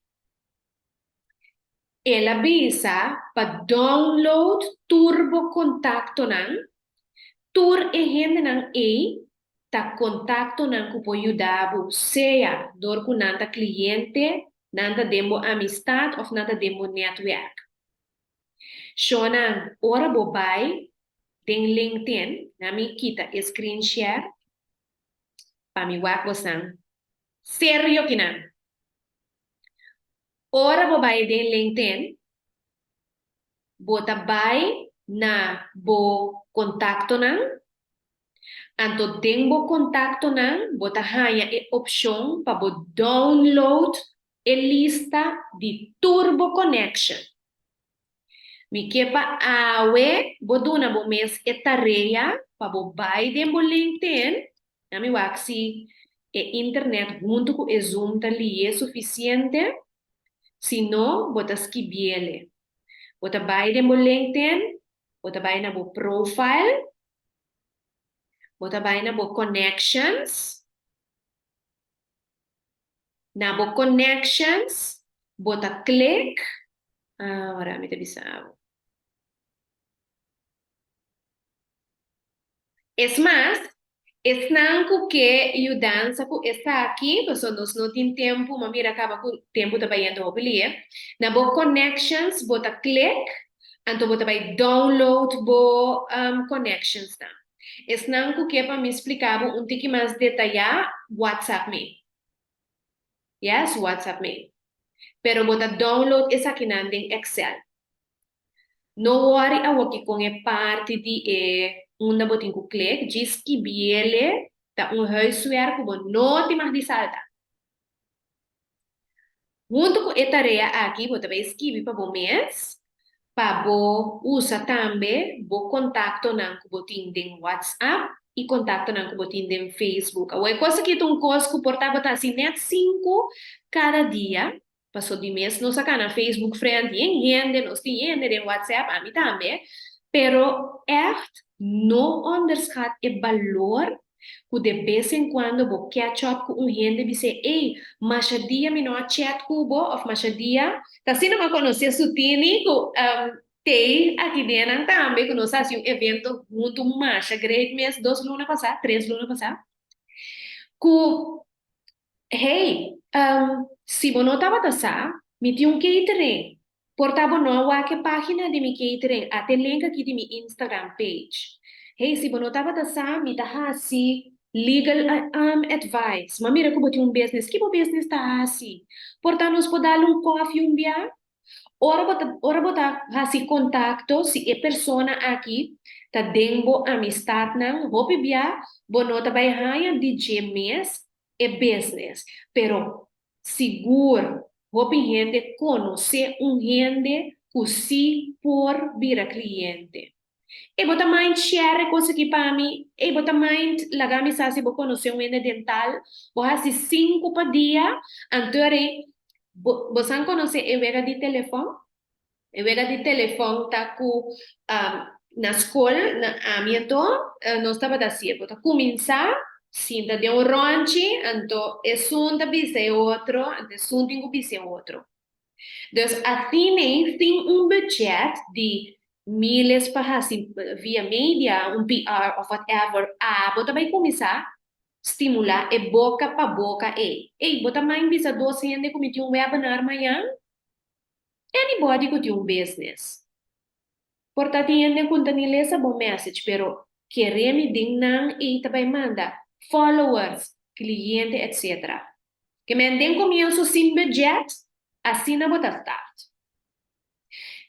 El a bisa pa download tur bo kontaktonan, tur e hendenan ei ta kontaktonan ku por yuda bo, sea dor ku nan ta kliente, nan ta den bo amistat òf nan ta den bo nètwèrk. Shonnan, ora bo bai den LinkedIn, na mi kita e screen share pa mi wak bosan serio kinan. Ora bo bai den LinkedIn, bo ta bai na bo kontaktonan, anto den bo kontaktonan bo ta haña e opshon pa bo download e lista di tur bo connection. Mi ke pa awe bo duna bo mes e tarea pa bo bai den bo LinkedIn, na mi wak si e internet huntu ku e Zoom ta lié sufisiente, si no bo ta skibiele. Bo ta bai den bo LinkedIn, bo ta bai na bo profile, bo ta bai na bo connections, Na bo connections bo ta click, ahora mi ta bisa bo. Es mas, esnan cu ke yudansa cu esaki, pasobra nos no tin tempu, ma mira caba cu tempu ta bayendo hopi lie, na bo connections bo ta click, anto bo ta bay download bo connectionsnan. Esnan cu ke pa mi splica bo un tiki mas detaya, WhatsApp mi. Yes, WhatsApp mi. Pero bo ta download esakinan den Excel. No worry awoki con e parti di e unda bo tin cu click, djis skibiele ta. Ta un huiswerk ku bo no tin mag di salta. Huntu ku e tarea aki bo ta bai skibi pa bo mes pa bo usa tambe bo kontaktonan ku bo tin den WhatsApp i kontaktonan ku bo tin den Facebook. Awor e kos aki ta un kos ku por ta bo ta hasi nèt sinku kada dia, paso di mes nos a kana Facebook friend yen hende, nos tin hende den WhatsApp, ami tambe, pero ègt no onderschat e balor ku de bes en kuando bo catch up ku un hende bis'é, ey, masha dia mi no a chat ku bo òf masha dia, ta asina mi a konosé Sutini ku t'ei aki den nan tambe ku nos a hasi un evento huntu masha great mes dos luna pasá, tres luna pasá, ku hey, si bo no tabata sa, mi tin un catering. Por ta bo no a wak e página di mi catering, ata e link aki di mi Instagram page. Hey, si bo no tabata sa, mi ta hasi legal advice. M'a mira ku bo tin un business. Ki bo business ta hasi? Por ta nos por dal un kòfi un bia? Ora bo ta ora bo ta hasi kontakto, si e persona aki ta den bo amistatnan, hopi bia bo no ta bai haña di dje mes e business. Pero sigur hopi hende konosé un hende ku sí por bira kliente. Ey bo ta mind share e kos aki pa mi? Ey bo ta mind laga mi sa si bo konosé un hende dental? Bo hasi sinku pa dia, anto ey bo bo san konosé e wega di telefòn? E wega di telefòn ta ku na skol, na ami anto, nos tabata hasié. Bo ta kuminsá sinta den un rònchi, anto esun ta bisa e otro, anto esun tin ku bisa e otro. Dus asin'ei sin un budget di miles pa hasi via media, un PR òf whatever, abo ta bai kuminsá stimulá e boka pa boka ei. Ey, bo ta mind bisa dos hende ku mi tin un webinar mañan? Anybody ku tin un business por ta tin hende ku ta ni lesa bo message pero kere mi den nan ei ta bai manda followers, cliente etc. Ke men den comienso sin budget asina bo ta start.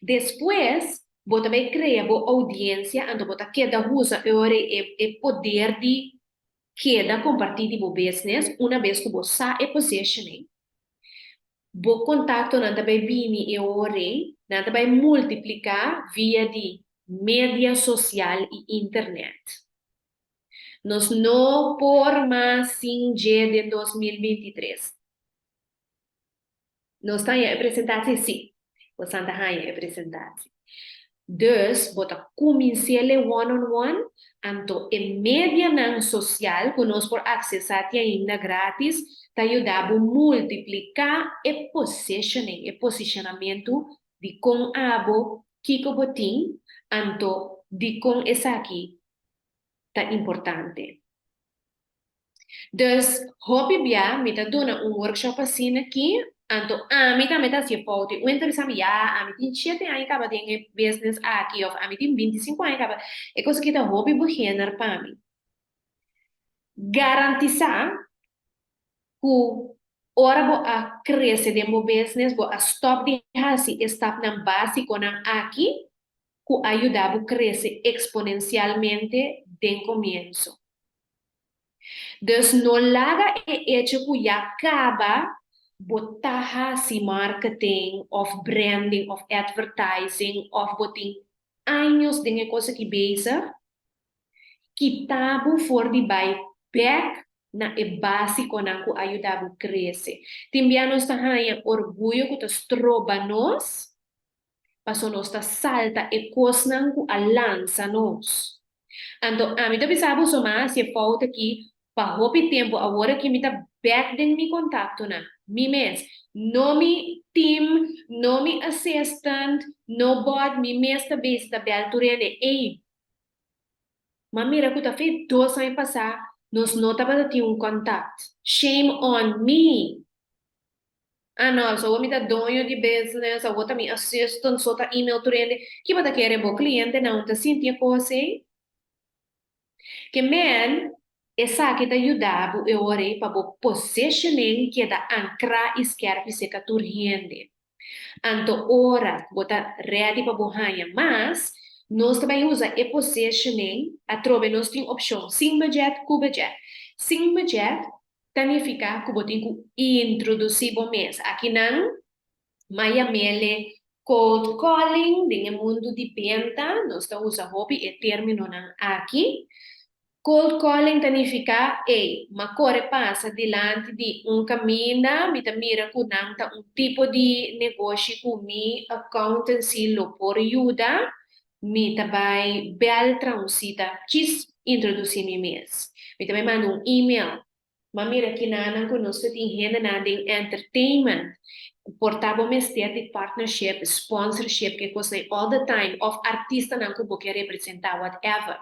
Despues bo ta bai crea bo audiencia anto bo ta keda usa e ora ei e poder di keda comparti di bo business una bes ku bo sa e positioning. Bo kontaktonan ta bai bini e ora ei, nan ta bai multipliká via di media sosial i internet. Nos no por mas sin dje den 2023. Nos ta haña e presentatie? Sí, bosan ta haña e presentatie. Dus bo ta kumins'é one on one, anto e medianan sosial ku nos por aksesá te ainda grátis ta yuda bo multipliká e positioning, e posishonamentu di kon abo, kiko bo tin, anto dikon esaki ta importante. Dus hopi bia mi ta duna un workshop asina aki, anto ami tambe ta hasi e fout. Un hende ta bisa mi, ya, ami tin shete aña kaba den e business aki of ami tin bintisinku aña kaba. E kos aki ta hopi beginner pa mi. Garantisá ku ora bo a krese den bo business, bo a stòp di hasi e stapnan básikonan aki ku a yuda bo krese eksponensialmente den komienso. Dus no laga e echo ku ya kaba bo ta hasi marketing of branding of advertising of bo tin años den e kos aki bezig, kita bo for di bai bek na e básikonan ku a yuda bo krese. Tin bia nos ta haña orguyo ku ta stroba nos paso nos ta salta e kosnan ku a lansa nos. Anto ami ta bisa boso ma hasi e fout aki pa hopi tempu, awor aki mi ta bek den mi kontaktonan, mi mes, no mi team, no mi assistant, no bot, mi mes ta bezi ta bel tur hende, ey, m'a mira ku ta fe dos aña pasá nos no tabata tin un kontakt, shame on me! Ah no, so awor mi ta doño di business, awor ta mi assistant, so ta email tur hende. Ki bo ta kere bo clientenan ta sinti e cos ei? Ke men, esaki ta yuda bo e ora ei pa bo positioning keda ancra i skerpi cerca tur hende. Anto ora ku bo ta ready pa bo haña mas, nos ta bai usa e positioning, atrobe nos tin opcion sin budget, ku budget. Sin budget ta nifiká ku bo tin ku introdusí bo mes. Akinan maya mele cold calling den e mundu di benta, nos ta usa hopi e términonan aki. Cold calling ta nifiká, ey, m'a kore pasa dilanti di un kaminda, mi ta mira ku nan ta un tipo di negoshi ku mi accountancy lo por yuda, mi ta bai bèl tra un sita djis introdusí mi mes. Mi ta bai manda un email. M'a mira kinanan ku nos ta tin hendenan den entertainment, por ta bo mester di partnership, sponsorship, ke kosnan all the time, òf artistanan ku bo ke representá, whatever.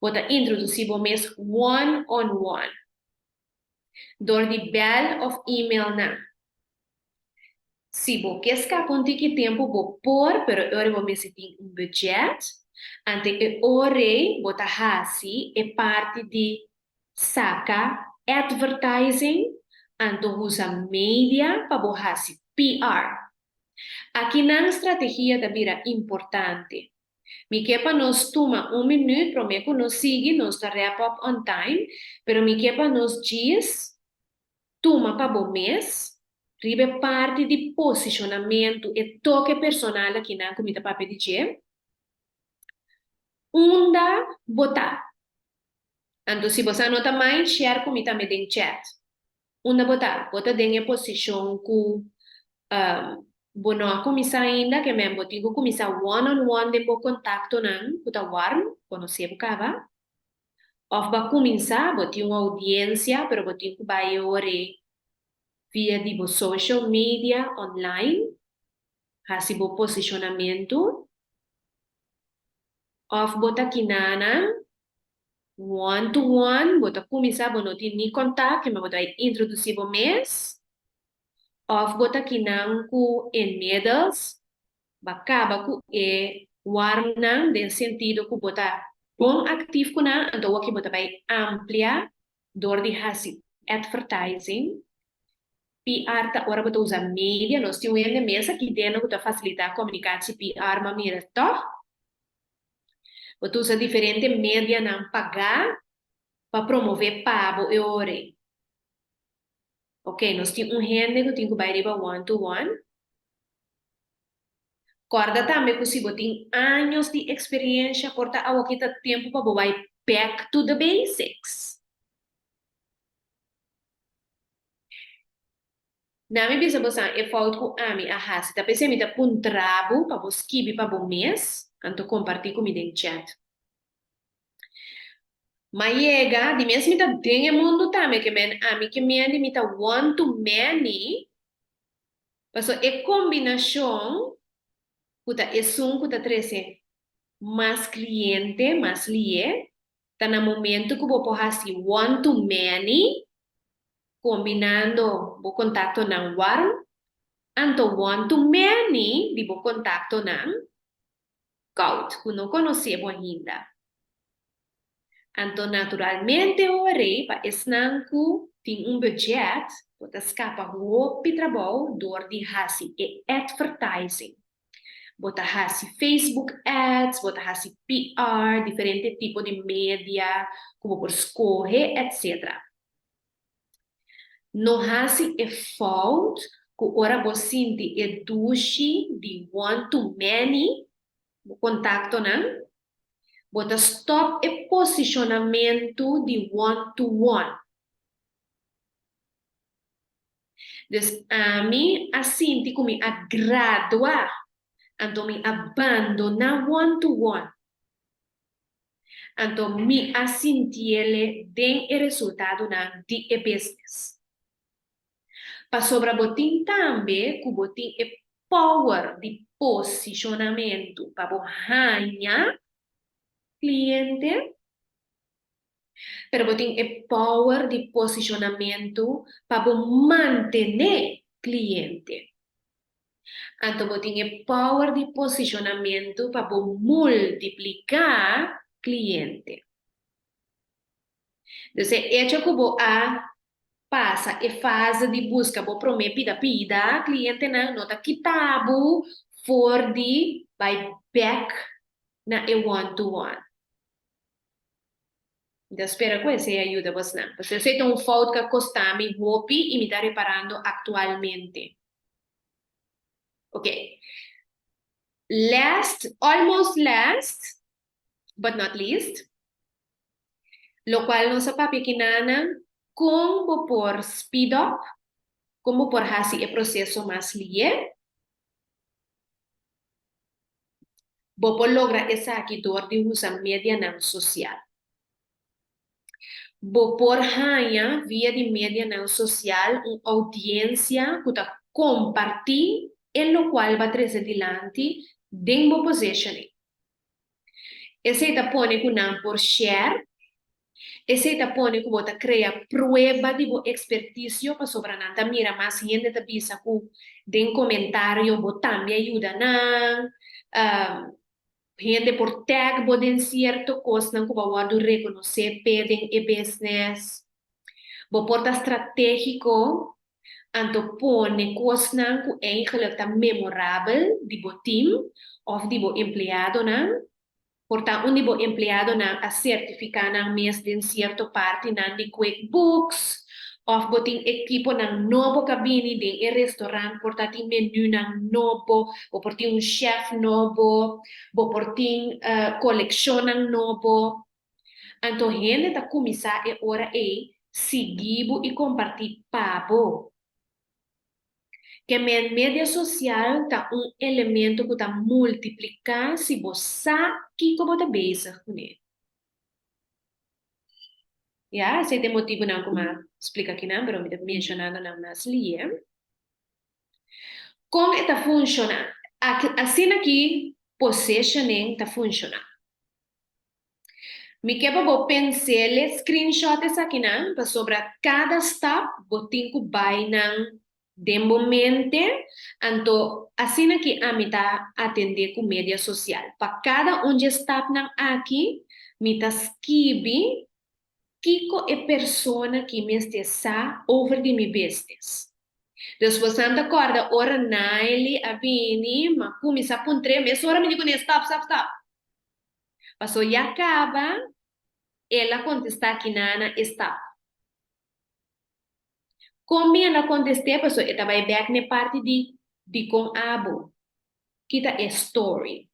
Bo ta introdusí bo mes one on one. Dor di bèl òf email nan. Si bo ke skapa un tiki tempu bo por, pero e ora bo mester tin un budget, ante e ora ei bo ta hasi e parti di saka advertising anto usa media pa bo hasi PR. Akinan strategia ta bira importante. Mi ke pa nos tuma un minuut prome ku nos sigui, nos ta wrap up on time, pero mi ke pa nos djis tuma pa bo mes riba e parti di posishonamentu, e toke personal akinan ku mi ta papia di dje, unda bo ta? Anto si bo sa no ta mind, share ku mi tambe den chat. Unda bo ta? Bo ta den e posishon ku bo no a kuminsá ainda, ke men bo tin ku kuminsá one on one den bo kontaktonan ku ta warm, konosé bo kaba. Òf bo a kuminsá, bo tin un oudiensia, pero bo tin ku bai e ora ei via di bo social media online, hasi bo posishonamentu. Òf bo ta kinanan one to one, bo ta kuminsá, bo no tin ni kontak, ma bo ta bai introdusí bo mes. Òf bo ta kinan ku inmiddels Ba kaba ku e warmnan den sentido ku bo ta bon aktif ku nan, anto awor bo ta bai amplia dor di hasi advertising. PR ta ora bo ta usa media, nos tin un hende mes aki deno ku ta fasilitá komunikatsi PR, ma mira tòg bo ta usa diferente medianan pagá pa promové pa bo e ora ei. Ok, nos tin un hende ku tin ku bai riba one to one. Kòrda tambe ku si bo tin años di eksperiensha por ta awoki ta tempu pa bo bai back to the basics. Na mi bisa bo san e fout ku ami a hasi ta p'esei mi ta puntra bo pa bo skibi pa bo mes anto kompartí ku mi den chat. M'a yega di mes mi ta den e mundu tambe ke men ami ke mende mi ta one to many. Pasobra e kombinashon ku ta esun ku ta trese mas kliente, mas lié, ta na momentu ku bo por hasi one to many, kombinando bo kontaktonan warm, anto one to many di bo kontaktonan koud, ku no konosé bo ainda. Anto naturalmente ora pa esnan ku tin un budget bo ta skapa hopi trabou dor di hasi e advertising. Bo ta hasi Facebook ads, bo ta hasi PR, diferente tipo di media ku bo por skohe etc. No hasi e fout ku ora bo sinti e dushi di one to many, bo kontaktonan, Bo ta stòp e posishonamentu di one to one. Dus ami a sinti ku mi a gradua, anto mi a bandoná one to one. Anto mi a sintiele den e resultadonan di e business. Pasobra bo tin tambe ku bo tin e power di posishonamentu pa bo haña kliente, pero bo tin e power di posishonamentu pa bo mantené kliente. Anto bo tin e power di posishonamentu pa bo multipliká kliente. Dus e echo ku bo a pasa e fase di buska bo promé pida pida, klientenan no ta kita bo for di bai bèk na e one to one. Mi ta spera ku esei a yuda bosnan. Pasobra esei ta un fout ku a kosta mi hopi i mi ta reparando aktualmente. Ok. Last, almost last, but not least, lokual nos a papia kinanan, kon bo por speed up, kon bo por hasi e proseso mas lié. Bo por logra esaki dor di usa medianan sosial. Bo por haña via di medianan sosial un oudiensia ku ta kompartí e lokual bo a trese dilanti den bo positioning. Esei ta pone ku nan por share, esei ta pone ku bo ta krea prueba di bo ekspertisio pasobra nan ta mira mas hende ta bisa ku den komentario bo tambe a yuda nan, hende por tag bo den sierto kosnan ku bo a wòrdu rekonosé p'e den e business. Bo por ta stratégiko anto pone kosnan ku eigenlijk ta memorabel di bo tim òf di bo empleadonan. Por ta un di bo empleadonan a sertifiká nan mes den sierto partinan di QuickBooks òf bo tin ekiponan nobo ku a bini den e restorant, por ta tin menúnan nobo, bo por tin un shèf nobo, bo por tin kolekshonnan nobo. Anto hende ta kuminsá e ora ei sigui bo i kompartí pa bo. Ke men media sosial ta un elemento ku ta multipliká si bo sa kiko bo ta bezig kuné. Ya, esei ta e motibunan ku mi a splika akinan, pero mi ta menshonando nan mas lié. Kon e ta funshoná? Asina ki positioning ta funshoná. Mi ke pa bo pensele screenshot esakinan pasobra kada stap bo tin ku bai nan den bo mente, anto asina ki ami ta atende ku media sosial. Pa kada un dje stapnan aki mi ta skibi kiko e persona ki mester sa over di mi business. Dus bosan ta kòrda ora Naily a bini, m'a kuminsá puntr'é mesora mi di kuné stop stop stop. Paso ya caba, el a contesta Kinana e stap. Con mi el a contest'é paso e ta bay bek n'e parti di dicon abo. Ki ta e story.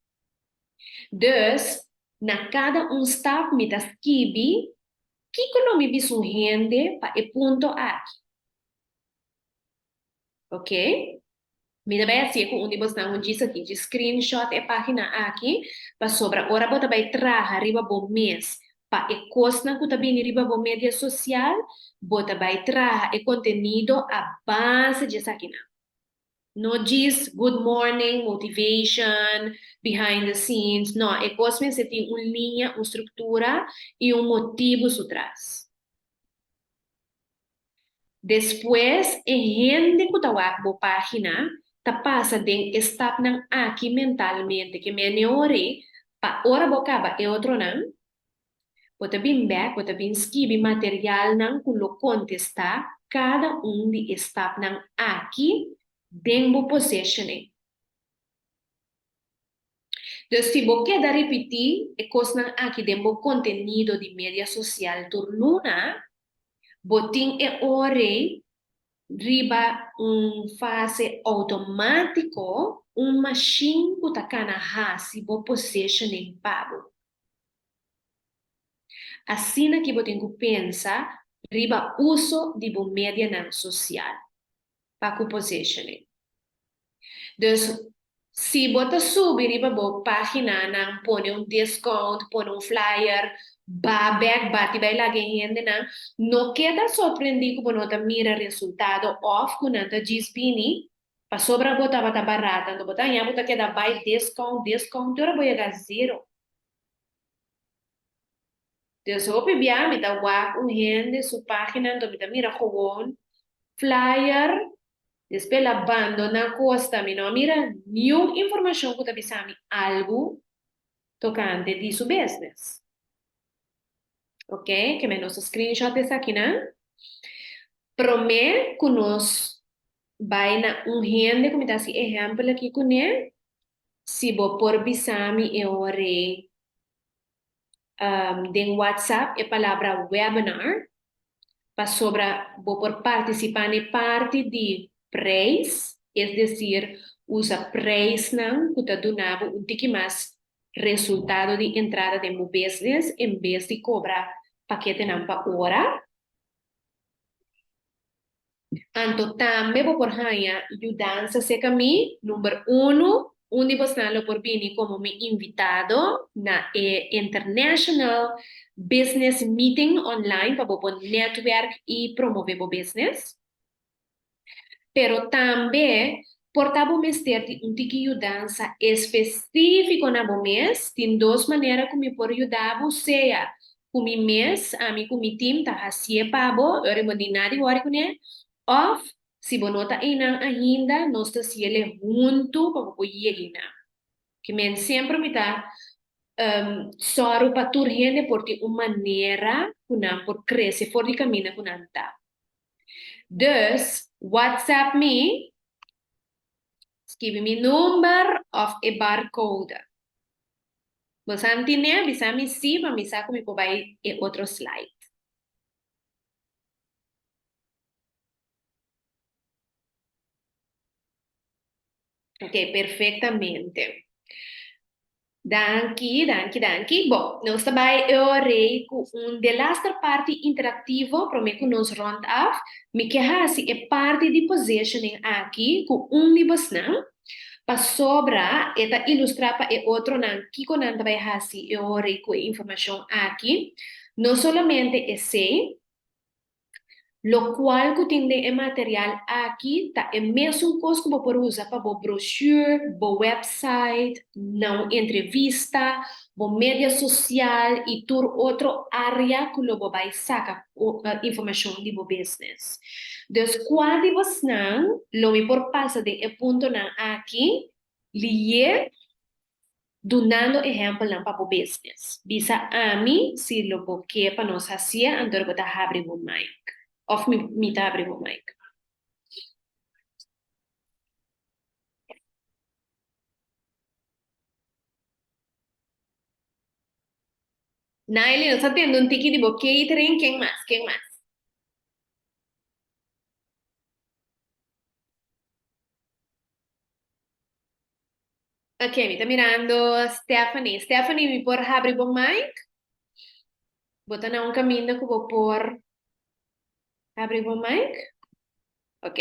Dus, na cada un stap mi ta skibi kico lo mi bisa un hende pa e punto aki. Ok. Mi ta bai hasié ku un di bosnan un djis aki, djis screenshot e página aki, pasobra ora bo ta bai traha riba bo mes pa e kosnan ku ta bini riba bo media sosial, bo ta bai traha e kontenido a base di esakinan. No djis good morning, motivation, behind the scenes, no, e kos mester tin un liña, un struktura i un motibu su tras. Despues e hende ku ta wak bo página ta pasa den e stapnan aki mentalmente ke meneori pa ora bo kaba e otronan, bo ta bin bèk, bo ta bin skibi materialnan ku lo kontestá kada un di e stapnan aki den bo positioning. Dus si bo keda ripití e kosnan aki den bo kontenido di media sosial tur luna, bo tin e ora riba un fase outomátiko, un mashin ku ta kana hasi bo positioning pa bo. Asina ki bo tin ku pensa riba uso di bo medianan sosial. pa ku positioning. Dus, si bo ta subi riba bo paginanan, pone un discount, pone un flyer, ba bek bati bai laga e hendenan, no keda sorprendí ku bo no ta mira resultado òf ku nan ta djis bini pasobra bo tabata barata, anto bo ta haña bo ta keda bai discount, discount, te ora bo yega zero. Dus hopi bia mi ta wak un hende su pagina anto mi ta mira gewoon flyer despues el a bandona kosta mi no a mira niun informashon ku ta bisa mi algu tokante di su business. Ok, ke men nos a screenshot esakinan. Prome ku nos bai na un hende ku mi ta hasi ehèmpel aki kuné, si bo por bisa mi e ora ei. den WhatsApp e palabra webinar pasobra bo por partisipá na e parti di preis, es desir usa preisnan ku ta duna bo un tiki mas resultado di entrada den bo business en bes di kobra paketenan pa ora. Anto tambe bo por haña yudansa serka mi. Number unu, un di bosnan lo por bini komo mi invitado na e International Business Meeting online pa bo por netwerk i promove bo business. Pero tambe por ta bo mester di un tiki yudansa espesífiko na bo mes. Tin dos manera ku mi por yuda bo, sea ku mi mes, ami ku mi tim ta hasié pa bo, ora bo di nada di wòri kuné, òf si bo no ta einan ainda, nos ta hasiel huntu pa bo por yega einan. Ke men semper mi ta sòru pa tur hende por tin un manera ku nan por krese for di kaminda ku nan ta. Dus, WhatsApp mi, skibi mi number òf e barcode. Bo sa ntine? Bisa mi si pa mi sa ku mi por bai e otro slide. Ok, perfectamente. Danki, danki, danki. Bon, nos ta bai e orei ku un delaster parti interaktivo promé ku nos rond af. Mi ke hasi e parti di positioning aki ku un di bosnan. Pasobra e ta ilustrá pa e otronan kiko nan ta bai hasi e ora i ku e informashon aki. No solamente esei, lokual ku tin den e material aki ta e mesun kos ku bo por usa pa bo brochure, bo website, na un entrevista, bo media sosial i tur otro área ku lo bo bai saka informashon di bo business. Dus kua di bosnan lo mi por pasa den e puntonan aki lié dunando ehèmpelnan pa bo business. Bisa ami si lo bo ke pa nos hasié anto bo ta habri bo mic òf mi mi ta habri bo mic. Naily, nos a tende un tiki di bo catering, ken mas, ken mas? Ok, mi ta mirando Stephanie. Stephanie, mi por habri bo mic? Bo ta na un caminda cu bo por habri bo mic? Ok.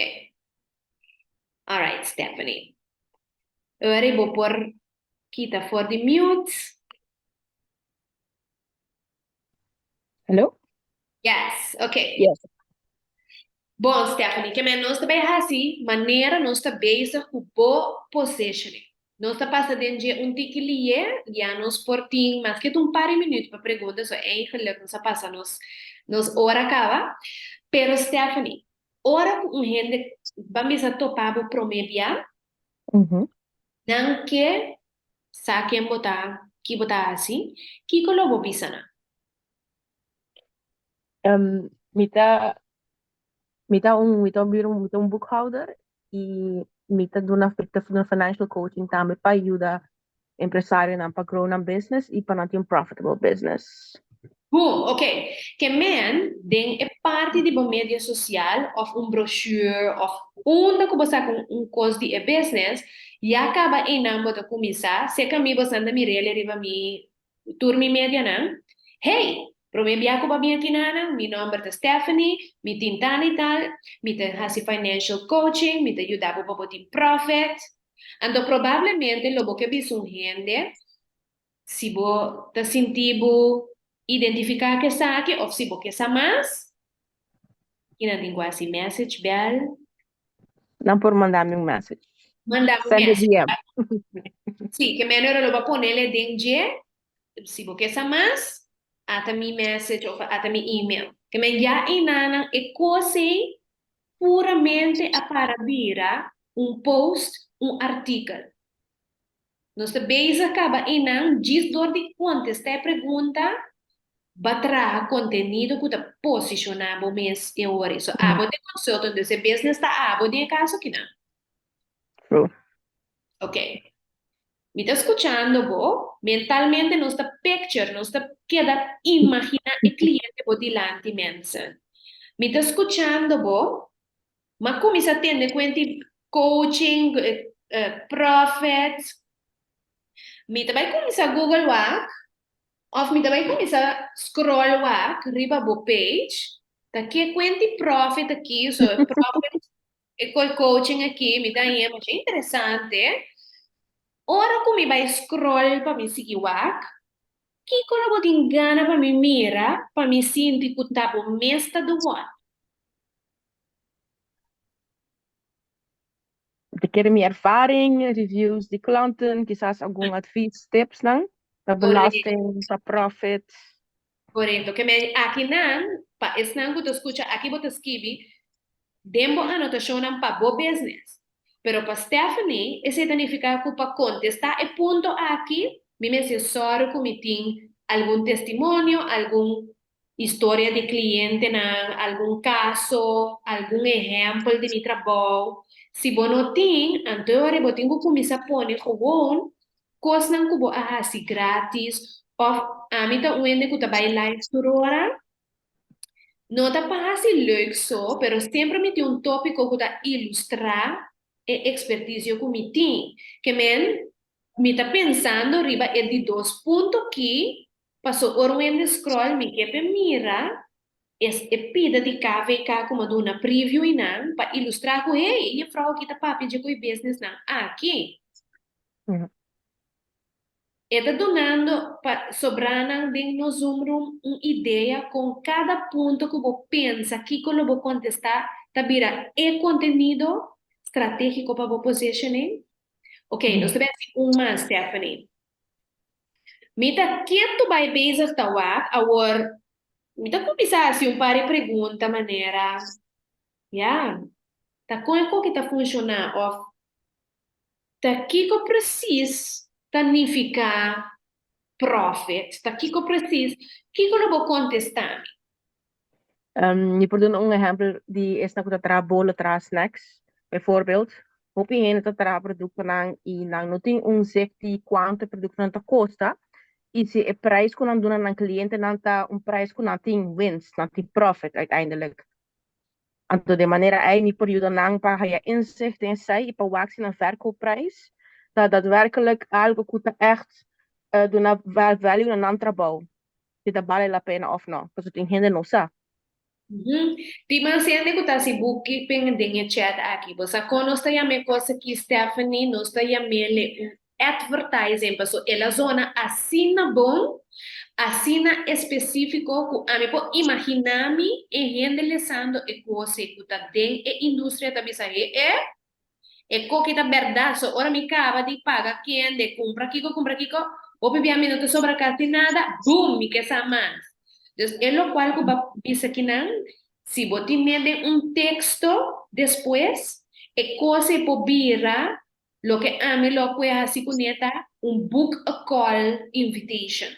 Alright, Stephanie. Ora bo por kita for di mute. Hello? Yes, ok. Yes. Bon, Stephanie, ke men nos ta bai hasi manera nos ta bezig ku bo positioning. Nos ta pasa den dje un tiki lié, ya nos por tin maske ta un par di minuut pa pregunta, so eigenlijk nos a pasa nos nos ora kaba. Pero Stephanie, ora ku un hende ban bisa topa bo promé bia, nan ke sa ken bo ta, ki bo ta hasi, kiko lo bo bisa nan? Mi ta mi ta un mi ta un mi ta un boekhouder i mi ta duna mi ta duna financial coaching tambe pa yuda empresarionan pa grow nan business i pa nan tin un profitable business. Boom, ok. Ke men den e parti di bo media sosial òf un brochure òf unda ku bo saka un kos di e business, ya kaba einan bo ta kuminsá, seka mi bo santa mir'el riba mi tur mi medianan, Hey! Promé bia ku bo a bin aki nanan, mi nòmber ta Stephanie, mi tin tal i tal, mi ta hasi financial coaching, mi ta yuda bo pa bo tin profit. Anto probablemente lo bo ke bisa un hende si bo ta sinti bo identifiká ku esaki òf si bo ke sa mas, i nan tin ku hasi message, bèl. Nan por manda mi un message. Manda un Send a message. DM. Sí, ke manera lo bo a ponele den dje, si bo ke sa mas, ata mi message of ata mi email. Ke men ya einanan e kos ei puramente a para bira un post, un artikel. Nos ta bezig kaba einan djis dor di kontestá e pregunta, ba traha kontenido ku ta posishoná bo mes e ora ei. So abo ta e consultant, dus e business ta abo den e kaso kinan. True. Ok. Mi ta skuchando bo, mentalmente nos ta picture, nos ta keda imaginá e kliente bo dilanti mensen. Mi ta skuchando bo, m'a kuminsá tende kuenti coaching, profit. Mi ta bai kuminsá google wak òf mi ta bai kuminsá scroll wak riba bo page, ta ke kuenti profit aki, so profit E koi coaching aki mi ta haña masha interesante. Ora ku mi bai scroll pa mi sigui wak, kiko lo bo tin gana pa mi mira pa mi sinti ku ta bo mes ta the one? Te kere mi ervaring, reviews di klanten, kisas algun advies, tipsnan pa belasting, pa profit. Korekto. Ke men akinan, pa esnan ku ta skucha, aki bo ta skibi den bo anotashonnan pa bo business. Pero pa Stephanie, esei ta nifiká ku pa kontestá e punto aki, mi mester sòru ku mi tin algun testimonio, algun historia di klientenan, algun kaso, algun ehèmpel di mi trabou. Si bo no tin, anto e ora bo tin ku kuminsá pone gewoon Kosnan ku bo a hasi grátis òf ami ta un hende ku ta bai live tur ora. No ta pa hasi leuk so, pero semper mi tin un tópiko ku ta ilustrá e ekspertisio ku mi tin. Ke men, mi ta pensando riba e di dos punto ki, paso ora un hende scroll mi ke p'e mira es e pida di KVK ku mi a duna preview einan pa ilustrá ku hey, e jefrou aki ta papia dje ku e businessnan aki. E ta dunando pa sobranan den nos Zoom room un idea con cada punto cu bo pensa kico lo bo contesta ta bira e contenido strategico pa bo positioning. Ok, nos ta bay haci un mas, Stephanie. Mi ta keto bay bezig ta wak, awor mi ta cuminsa haci un par di pregunta manera, ya, ta con e koki ta funciona of Ta kiko presis ta nifiká profit? Ta kiko presis? Kiko lo bo kontestá mi? Mi por duna un ehèmpel di esnan ku ta traha bolo, traha snacks. Bijvoorbeeld, hopi hende ta traha produktonan i nan no tin un zicht di kuantu e produktonan ta kosta i si e prijs ku nan duna nan klientenan ta un prijs ku nan tin winst, nan tin profit uiteindelijk. Anto den manera ei mi por yuda nan pa haya inzicht den esei i pa wak si nan verkoopprijs ta daadwerkelijk algo ku ta ègt duna value na nan trabou, si ta bale la pena òf no, pasobra tin hende no sa. Tin mas hende ku ta hasi bookkeeping den e chat aki. Bo sa kon nos ta yama e kos aki, Stephanie? Nos ta yam'el un advertising paso el a zona asina bon, asina específico cu ami por imagina mi e hende lesando e cos ei cu ta den e industria ta bisa he e, e coki ta berdad so ora mi caba di paga kende cumpra kico cumpra kico hopi bia mi no ta sobra casi nada boom mi ke sa mas. Dus e locual cu bo bisa kinan si bo tine den un texto despues e cos ei por bira Loke ami lo a kue hasi kuné ta un book a call invitation.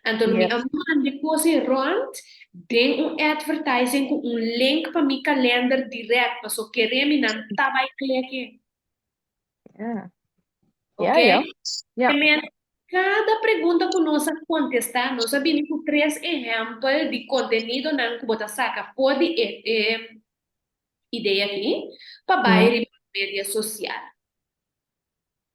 Anto mi a manda e kos ei rònt den un advertising ku un link pa mi kalender dirèkt paso kere mi nan ta bai klek e. Ok? Men kada pregunta ku nos a kontestá nos a bini ku tres ehèmpel di kontenidonan ku bo ta saka for di e idea aki pa bai riba media sosial.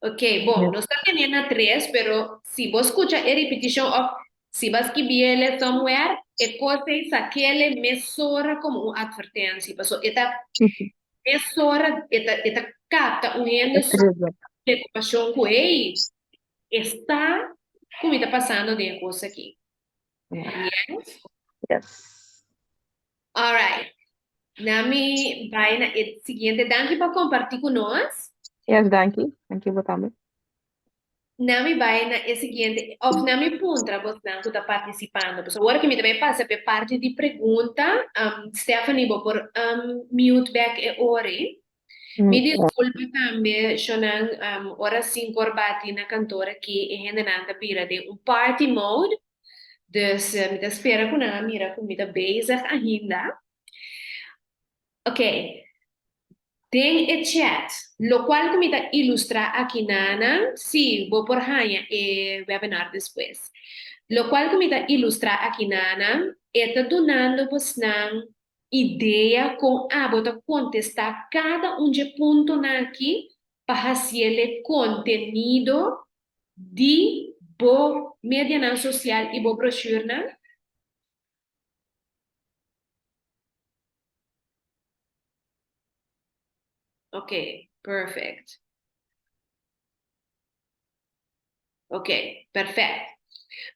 Ok, bon, nos ta tene na tres, pero si bo skucha e ripitishon òf si bo a skibi el somewhere, e kos ei sak'el mesora komo un atvertensia, pasobra e ta mesora e ta e ta kapta un hende su preokupashon ku hey, e sa ku mi ta pasando den e kos aki. Yes? Yes. Alright. Na mi bai na e siguiente. Danki pa kompartí ku nos. Yes, danki. Danki bo tambe. Na mi bai na e siguiente, òf na mi puntra bosnan ku ta partisipando. Pasobra ora ku mi ta bai pasa pa e parti di pregunta, Stephanie, bo por mute bèk e ora ei? Mi diskulpa tambe, shonnan, ora sinkor bati na kantor aki, e hendenan ta bira den un party mode. Dus mi ta spera ku nan a mira ku mi ta bezig ainda. Ok. Den e chat, locual cu mi ta ilustra aki nanan, si, bo por haña e webinar despues. Locual cu mi ta ilustra aki nanan, e ta dunando bosnan idea con abo ta contesta cada un dje puntonan aki pa haciele contenido di bo medianan social y bo brochurenan. Ok, perfect. Ok, perfect.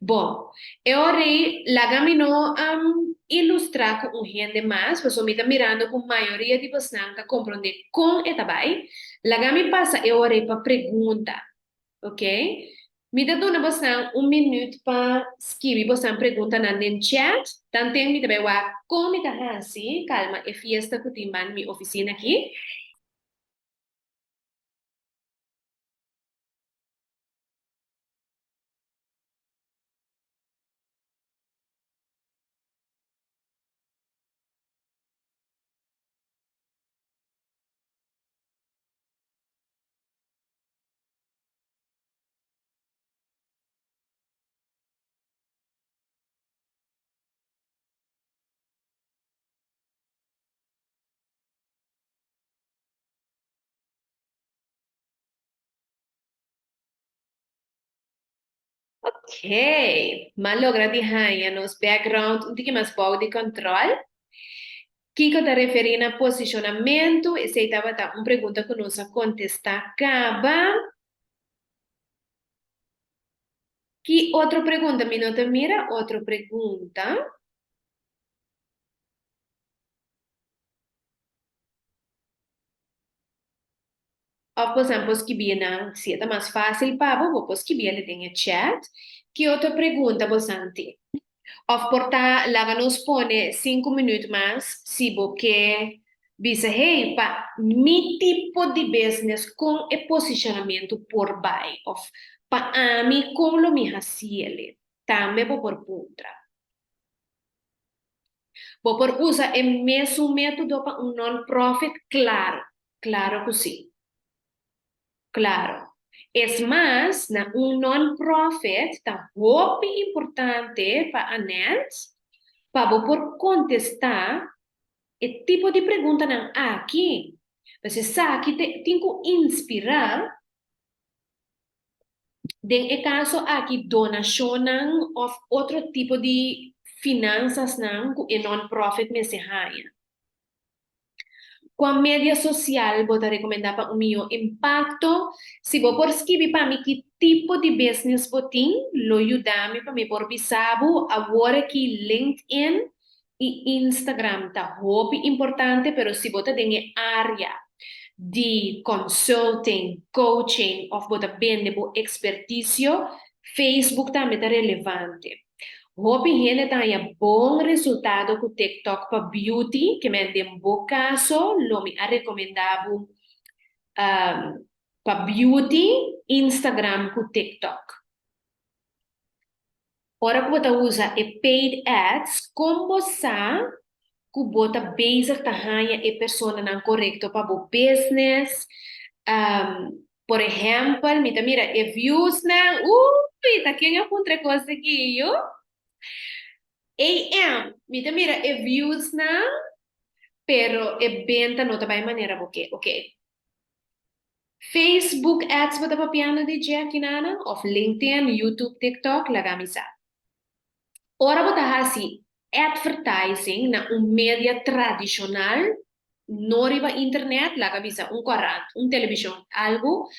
Bon, e ora ei laga mi no um, ilustrá ku un hende mas, pasobra mi ta mirando ku mayoria di bosnan ta komprondé kon e ta bai. Laga mi pasa e ora ei pa pregunta. Ok. Mi ta duna bosnan un minuut pa skibi bosnan preguntanan den chat. Tanten mi ta bai wak kon mi ta hasi kalma e fiesta ku tin ban mi ofisina aki. Ok, m'a logra di haña nos background un tiki mas bou di control. Kiko ta referí na posicionamentu? Esei tabata un pregunta ku nos a kontestá kaba. Ki otro pregunta? Mi no ta mira otro pregunta. Òf bosan por skibí nan, si e ta mas fásil pa bo, bo por skibí el den e chat. Ki otro pregunta bosan tin? Òf por ta laga nos pone sinku minüt mas si bo ke bisa, hey, pa mi tipo di business kon e posishonamentu por bai? Òf pa ami kon lo mi hasi el? Tambe bo por puntra. Bo por usa e mesun método pa un non-profit? Klaro, klaro ku sí. Klaro. Es mas, na un non-profit ta hopi importante pa Annette pa bo por kontestá e tipo di preguntanan aki. Pasobra esaki tin ku inspirá. Den e kaso aki donashonnan òf otro tipo di finansasnan ku e non-profit mester haña. Kua media sosial bo ta rekomendá pa un mihó impakto? Si bo por skibi pa mi ki tipo di business bo tin, lo yuda mi pa mi por bisa bo awor aki LinkedIn i Instagram ta hopi importante pero si bo ta den e area di consulting, coaching of bo ta bende bo experticio, Facebook tambe ta relevante. Hopi hende ta haña bon resultado ku TikTok pa beauty, ke men den bo kaso lo mi a rekomendá bo pa beauty, Instagram ku TikTok. Ora ku bo ta usa e paid ads, kon bo sa ku bo ta bezig ta haña e personanan korekto pa bo business? Por ehèmpel, mi ta mira e viewsnan, uy, ta ken a puntra e kos aki, yu? AM, mi ta mira e viewsnan, pero e benta no ta bai manera bo ke. Oké. Facebook ads bo ta papiando di dje akinanan of LinkedIn, YouTube, TikTok, laga mi sa. Ora bo ta hasi advertising na un media tradishonal, no riba internet, laga bisa un korant, un televishon, algu,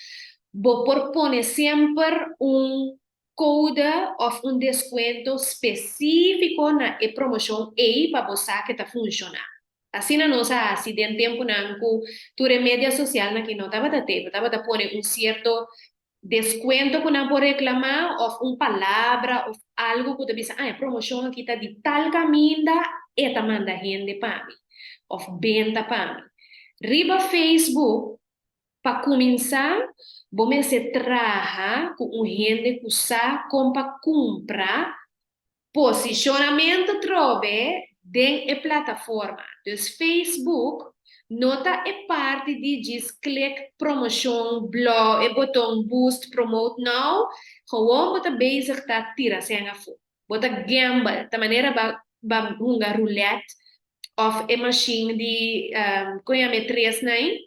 bo por pone semper un kode of un deskuento spesífiko na e promoshon ei pa bo sa ke ta funshoná. Asina nos a hasi den tempunan ku tur e media sosialnan aki no tabata te. Bo tabata pone un sierto deskuento ku nan por reklamá òf un palabra òf algu ku ta bisa, ah, e promoshon aki ta di tal kaminda, e ta manda hende pa mi òf benta pa mi. Riba Facebook, pa kuminsá, bo mester traha ku un hende ku sa kon pa kumpra Posicionamento trobe den e plataforma. Dus Facebook. No ta e parti di djis click promoshon blou, e boton boost promote now, gewoon bo ta bezig ta tira sèn afó. Bo ta gamble, ta manera ba ba hunga roulette òf e mashin di kon yama e tresnan ei?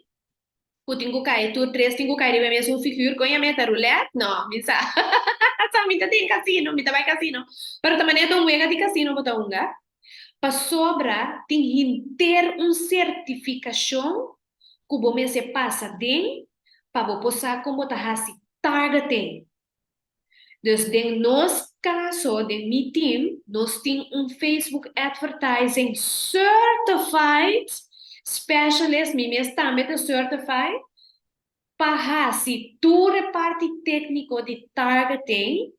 Ku tin ku kai tur tres tin ku kai riba e mesun figür, kon yama e ta roulette? No, mi sa sa mi ta den casino, mi ta bai casino. Pero ta manera ta un wega di casino bo ta hunga. Pasobra tin henter un sertifikashon ku bo mester pasa den pa bo por sa kon bo ta hasi targeting. Dus den nos kaso, den mi team, nos tin un Facebook Advertising Certified Specialist, mi mes tambe ta certified, pa hasi tur e parti tékniko di targeting,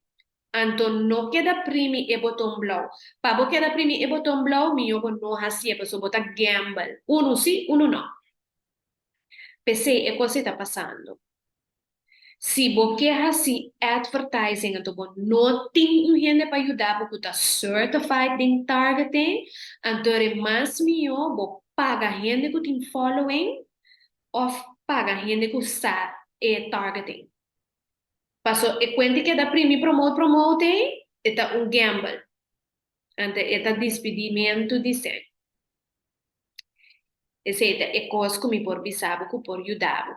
anto no keda primi e boton blou. Pa bo keda primi e boton blou, mihó bo no hasié, pasobra bo ta gamble. Unu sí, unu no. P'esei e kos ei ta pasando. Si bo ke hasi advertising anto bo no tin un hende pa yuda bo ku ta certified den targeting, anto e mas mihó bo paga hende ku tin following òf paga hende ku sa e targeting. Paso e kuenta keda primi promote promote ei, e ta un gamble. Anto e ta dispidimentu di sèn. Esei ta e kos ku mi por bisa bo ku por yuda bo.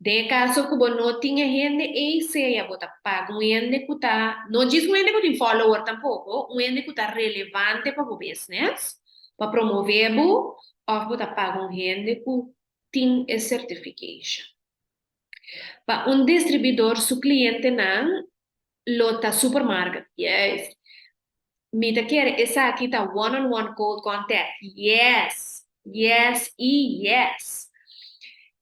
Den e kaso ku bo no tin e hende ei, sea bo ta paga un hende ku ta, no djis un hende ku tin follower tampoko, un hende ku ta relevante pa bo business, pa promove bo, òf bo ta paga un hende ku tin e certification. Pa un distribuidor su klientenan lo ta supermarket. Juist. Mi ta kere esaki ta one on one cold contact. Yes! Yes y yes!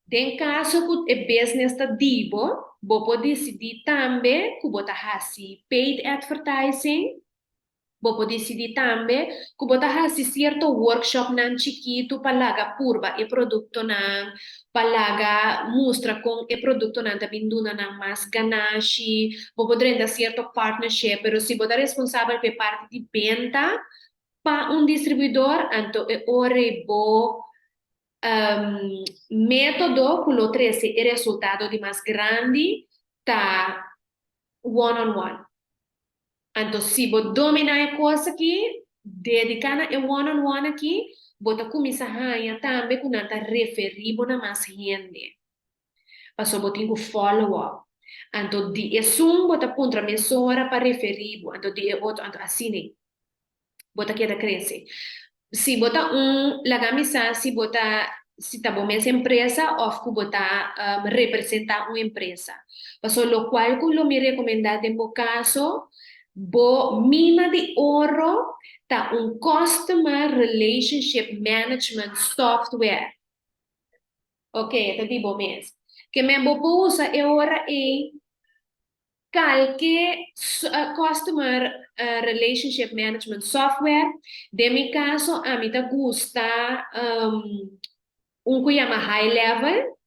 Den caso cu e business ta di bo, bo por dicidi tambe cu bo ta haci paid advertising. Bo por disidí tambe ku bo ta hasi sierto workshopnan chikitu pa laga purba e produktonan, pa laga mustra kon e produktonan ta bin duna nan mas ganashi. Bo por drenta sierto partnership, pero si bo ta responsabel pa e parti di benta pa un distribuidor, anto e ora ei bo método ku lo trese e resultado di mas grandi ta one on one. Anto si bo dominá e kos aki, dediká na e one on one aki, bo ta kuminsá haña tambe ku nan ta referí bo na mas hende. Pasobra bo tin ku follow up. Anto di esun bo ta puntra mesora pa referí bo, anto di e otro, anto asina ei. Bo ta keda krese. Si bo ta un, laga mi sa si bo ta, si ta bo mes empresa òf ku bo ta representá un empresa. Pasobra lokual ku lo mi rekomendá den bo kaso, bo mina di oro ta un Customer Relationship Management Software. Oke, e ta di bo mes. Ke men bo por usa e ora ei Kalke Customer Relationship Management Software, den mi kaso ami ta gusta un ku yama High Level,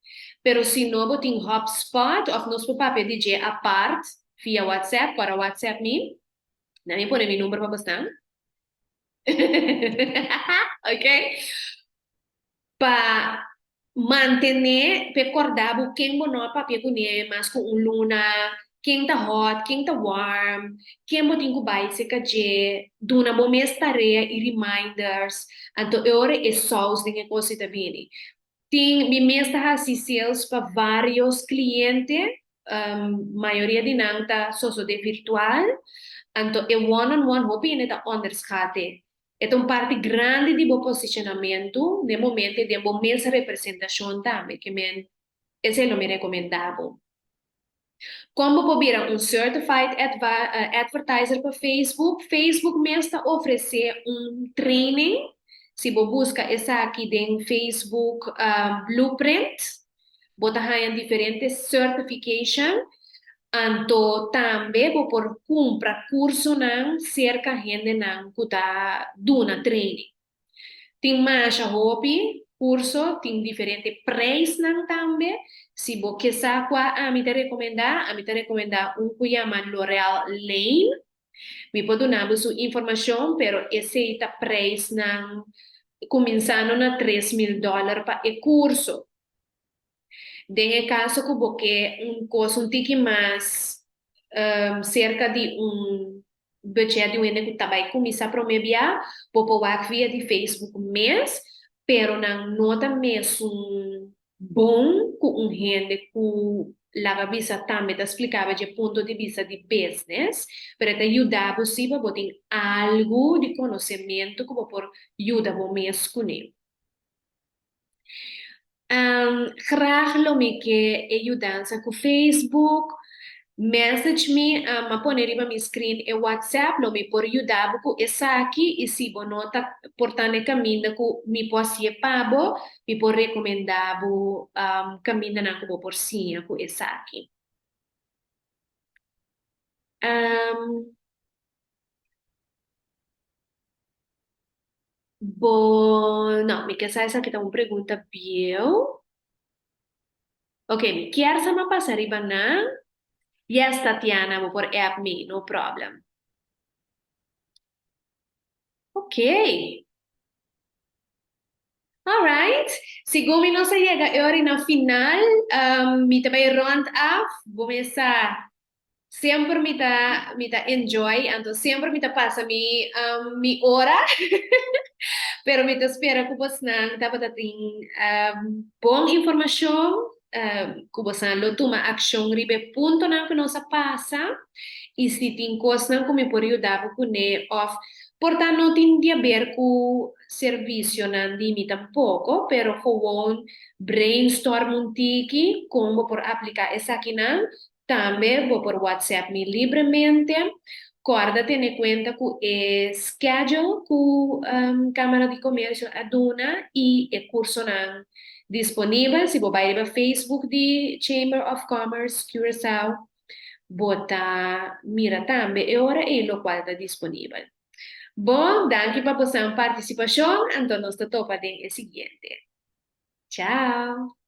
pero si no bo tin HubSpot òf nos por papia di dje apart via WhatsApp, kòrda WhatsApp mi, nan mi pone mi number pa bosnan. Ok. Pa mantené, p'e kòrda bo ken bo no a papia kuné mas ku un luna, ken ta hot, ken ta warm, ken bo tin ku bai seka dje, duna bo mes tarea i reminders, anto e ora e sous den e kos ei ta bini. Tin, mi mes ta hasi sales pa vários kliente, mayoria di nan ta sosodé virtual, anto e one on one hopi hende ta onderschat e. E ta un parti grandi di bo posicionamentu n'e momento i den bo mes representacion tambe, ke men esei lo mi recomenda bo. Kon bo por bira un certified advertiser pa Facebook? Facebook mes ta ofrece un training, si bo busca esaki den Facebook Blueprint, Bo ta haña diferente certification, anto tambe bo por cumpra cursonan cerca hendenan cu ta duna training. Tin masha hopi curso, tin diferente prijsnan tambe. Si bo ke sa cua ami ta recomenda, ami ta recomenda un cu yama L'Oreal Lane. Mi por duna bo su informacion, pero esey ta prijsnan. Kuminsando na 3000 dòler pa e kurso. Den e kaso ku bo ke un kos un tiki mas serka di un budget di un hende ku ta bai kuminsá promé bia, bo por wak via di Facebook mes, pero nan no ta mesun bon ku un hende ku laga bisa tambe ta spliká bo dje punto di bista di business, pero e ta yuda bo si pa bo tin algu di konosementu ku bo por yuda bo mes kuné. Graag lo mi ke e yudansa ku Facebook. Message mi, m'a pone riba mi screen e WhatsApp, lo mi por yuda bo ku esaki i si bo no ta por ta na e kaminda ku mi por hasié pa bo, mi por rekomendá bo kamindanan ku bo por siña ku esaki. Bo, no, mi ke sa esaki ta un pregunta bieu. Ok, mi kier sa mi a pasa riba nan. Yes, Tatiana, bo por app mi, no problem. Ok. Alright, segun mi nos a yega e ora na final, mi ta bai rond af, bo mesa Semper mi ta mi ta enjoy, anto semper mi ta pasa mi mi ora, pero mi ta spera ku bosnan tabata tin bon informashon, ku bosnan lo tuma akshon riba e puntonan ku nos a pasa, i si tin kosnan ku mi por yuda bo kuné òf por ta no tin di aber ku servisionan di mi tampoko, pero gewoon brainstorm un tiki kon bo por apliká esakinan. Tambe bo por WhatsApp mi libremente. Kòrda tene kuenta ku e schedule ku Kámara di Komersio a duna i e kursonan disponibel. Si bo bai riba Facebook di Chamber of Commerce Curaçao bo ta mira tambe e ora ei lokual ta disponibel. Bon, danki pa bosan partisipashon, anto nos ta topa den e siguiente. Chao!